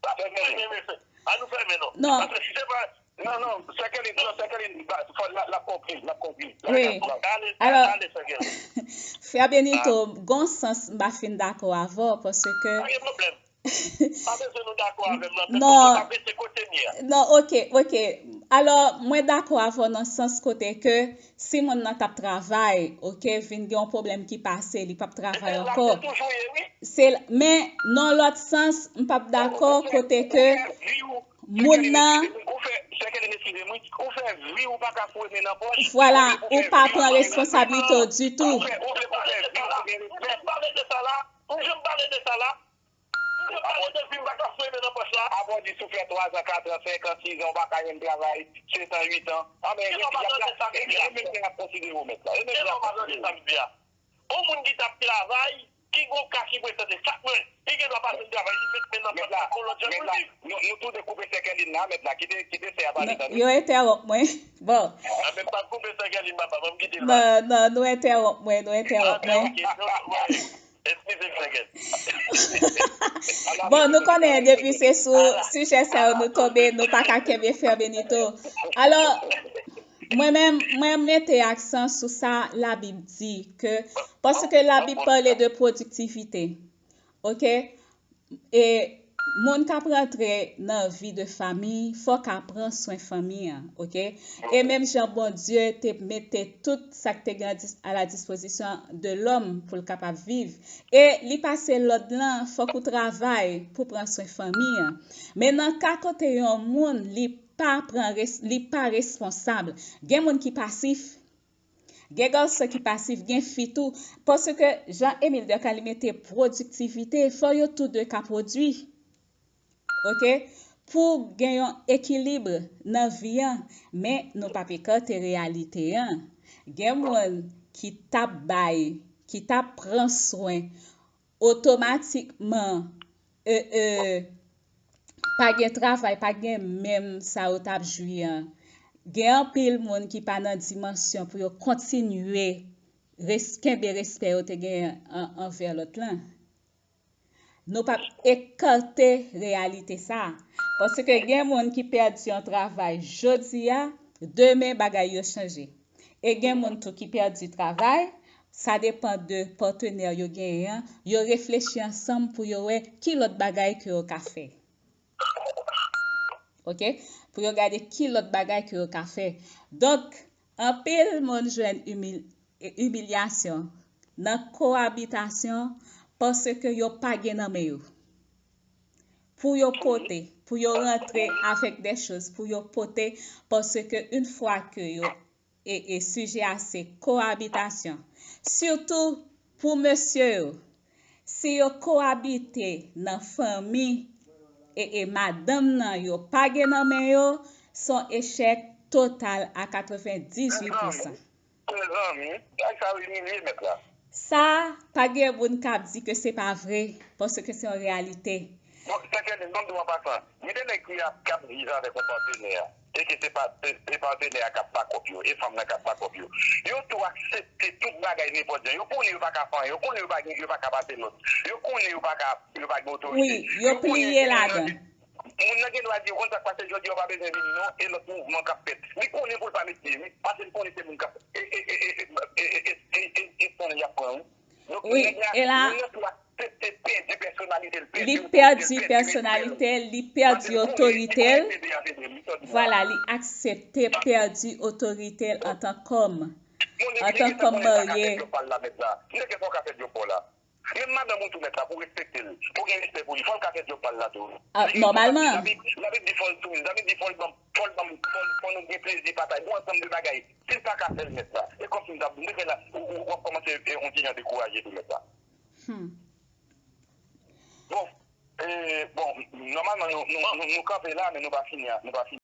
Sa fè mwen, mesye. An nou fèmen non. Non. Paske si se pa, non, non, Sèkèlin, non, Sèkèlin, fò l ap konkli, l ap konkli. Wi. Ale, ale, Sèkèlin. Frè Benito, gon sans m pa fin dakò avè w, paske pa gen pwoblèm. Pa bezwen nou dakò avè m nan, men fòk nou pa rete kote n ye a. Non, oke, oke. Alò, mwen dakò avè w nan sans kote ke si moun nan t ap travay, oke, vin gen yon pwoblèm ki pase, li p ap travay ankò. Se, men, nan lòt sans, m p ap dakò kote ke moun nan, vwala, ou pa pran responsablite w ditou. Ou vle pou fè vi w pou gen respè. Ou janm pale de sa la? Ou janm pale de sa la? Ou janm pale de vi m pa ka frennen nan pòch la? Apre w di si w fè twa zan, kat an, senk an, sis an, ou pa ka jwenn travay, sèt an, uit an. Anben, e menm jan y ap konsidere w mèt la. E menm jan y ap konsidere w. Yon moun ki t ap travay, ki gon ka ki prezante, sa k mwen, li gen dwa pa jwenn travay, li met men nan pòt la, gon lòt jan pou l viv. Nou, nou tou de koupe sèkèlin la, mèt la, kite, kite sè a pale, tande. Yo entèwonp mwen. Bon. Anben, m pa koupe sèkèlin, papa, ban m kite l pale. Non, non, nou entèwonp mwen, nou entèwonp mwen. Eskize m, sèkèl. Bon, nou konnen depi se sou sijè sa yo nou tonbe, nou pa ka kenbe fèm, Benito. Alò, mwen menm, mwen mete aksan sou sa Labib di, ke, paske Labib pale de pwodiktivite, oke? E moun k ap rantre nan vi de fanmi, fòk a pran swen fanmi an, oke? E menm jan Bondye te mete tout sa k te gen a dis- a la dispozisyon de lòm pou l kapab viv, e li pase lòd lan, fòk ou travay pou pran swen fanmi an. Men nan ka kote yon moun, li pa pran res- li pa responsab, gen moun ki pasif. Gen gason ki pasif, gen fi tou. Paske jan Emile Durkheim li mete pwodiktivite, fò yo tou de ka pwodui. Oke? Pou gen yon ekilib nan vi an, men nou p ap ekarte reyalite an. Gen moun ki t ap bay, ki t ap pran swen otomatikman, e, e, pa gen travay, pa gen menm sa yo t ap jwi an. Gen anpil moun ki pa nan dimansyon pou yo kontinye res- kenbe respè yo te genyen an- anvè lòt lan. Nou p ap ekate reyalite sa a. Paske gen moun ki pèdi yon travay jodi a, demen bagay yo chanje. E gen moun tou ki pèdi travay, sa depann de patnè yo genyen an, yo reflechi ansanm pou yo wè ki lòt bagay ke yo ka fè. Oke? Pou yo gade ki lòt bagay ke yo ka fè. Donk, anpil moun jwenn imil- imilyasyon nan kowabitasyon paske yo pa gen nan men yo. Pou yo pote, pou yo rantre avèk de choz, pou yo pote, paske yon fwa ke yo e, e sijè a se kowabitasyon. Sitou pou mesye yo. Si yo kowabite nan fanmi e, e madanm nan yo pa gen nan men yo, se yon echèk total a katrevendizuit pousan. Mezanmi, mezanmi, bagay sa yo imilye mèt la. Sa, pa gen moun k ap di ke se pa vre, paske se yon reyalite. Bon, sè Kèlin, ban m di w an pasan, gen de nèg ki ap, k ap viv avèk yon patnè, e ke se pa, se, se patnè a k ap bakòp yo, e fanm nan k ap bakòp yo. Yo tou aksepte tout bagay nenpòt jan. Yo konnen yo pa ka fè anyen, yo konnen yo pa gen, yo pa ka pase lòd. Yo konnen yo pa ka, yo pa gen otorite. Wi, yo pliye ladan. Moun nan gen dwa di, ou konn sa k pase jodi a, ou pa bezwen vini non, e lòt mouvman k ap fèt. Li konnen pou l pa met pye, wi, paske li konnen se moun k ap, e, e, e, e, e, e, e, e, e, e, e, fanm li ap pran, wi. Donk, Wi, nèg la, e la, moun nan tou aksepte pèdi pèsonalite l, li pèdi pèdi pèsonalite l, li pèdi otorite l. Vwala, li aksepte pèdi otorite l antan k òm, antan k òm marye. Menm madanm ou tou mèt la, pou w respekte l, pou w gen respè pou li, fò l ka fè djòb pa l la tou. Ah, nòmalman. Labib, Labib di fò l soumiz, Labib di fò l ban, fò l ban, fò l, fò nou gen plezi, pataj, gon ansanm de bagay. Si l pa ka fè l mèt la, e kòmsi m t ap, m rive la, ou, ou, w ap kòmanse, e, yon ti jan dekouraje tou mèt la. Hmm. Bon, e, bon, nòmalman, nou, nou, nou, nou kanpe la, men nou pa fini, nou pa fini.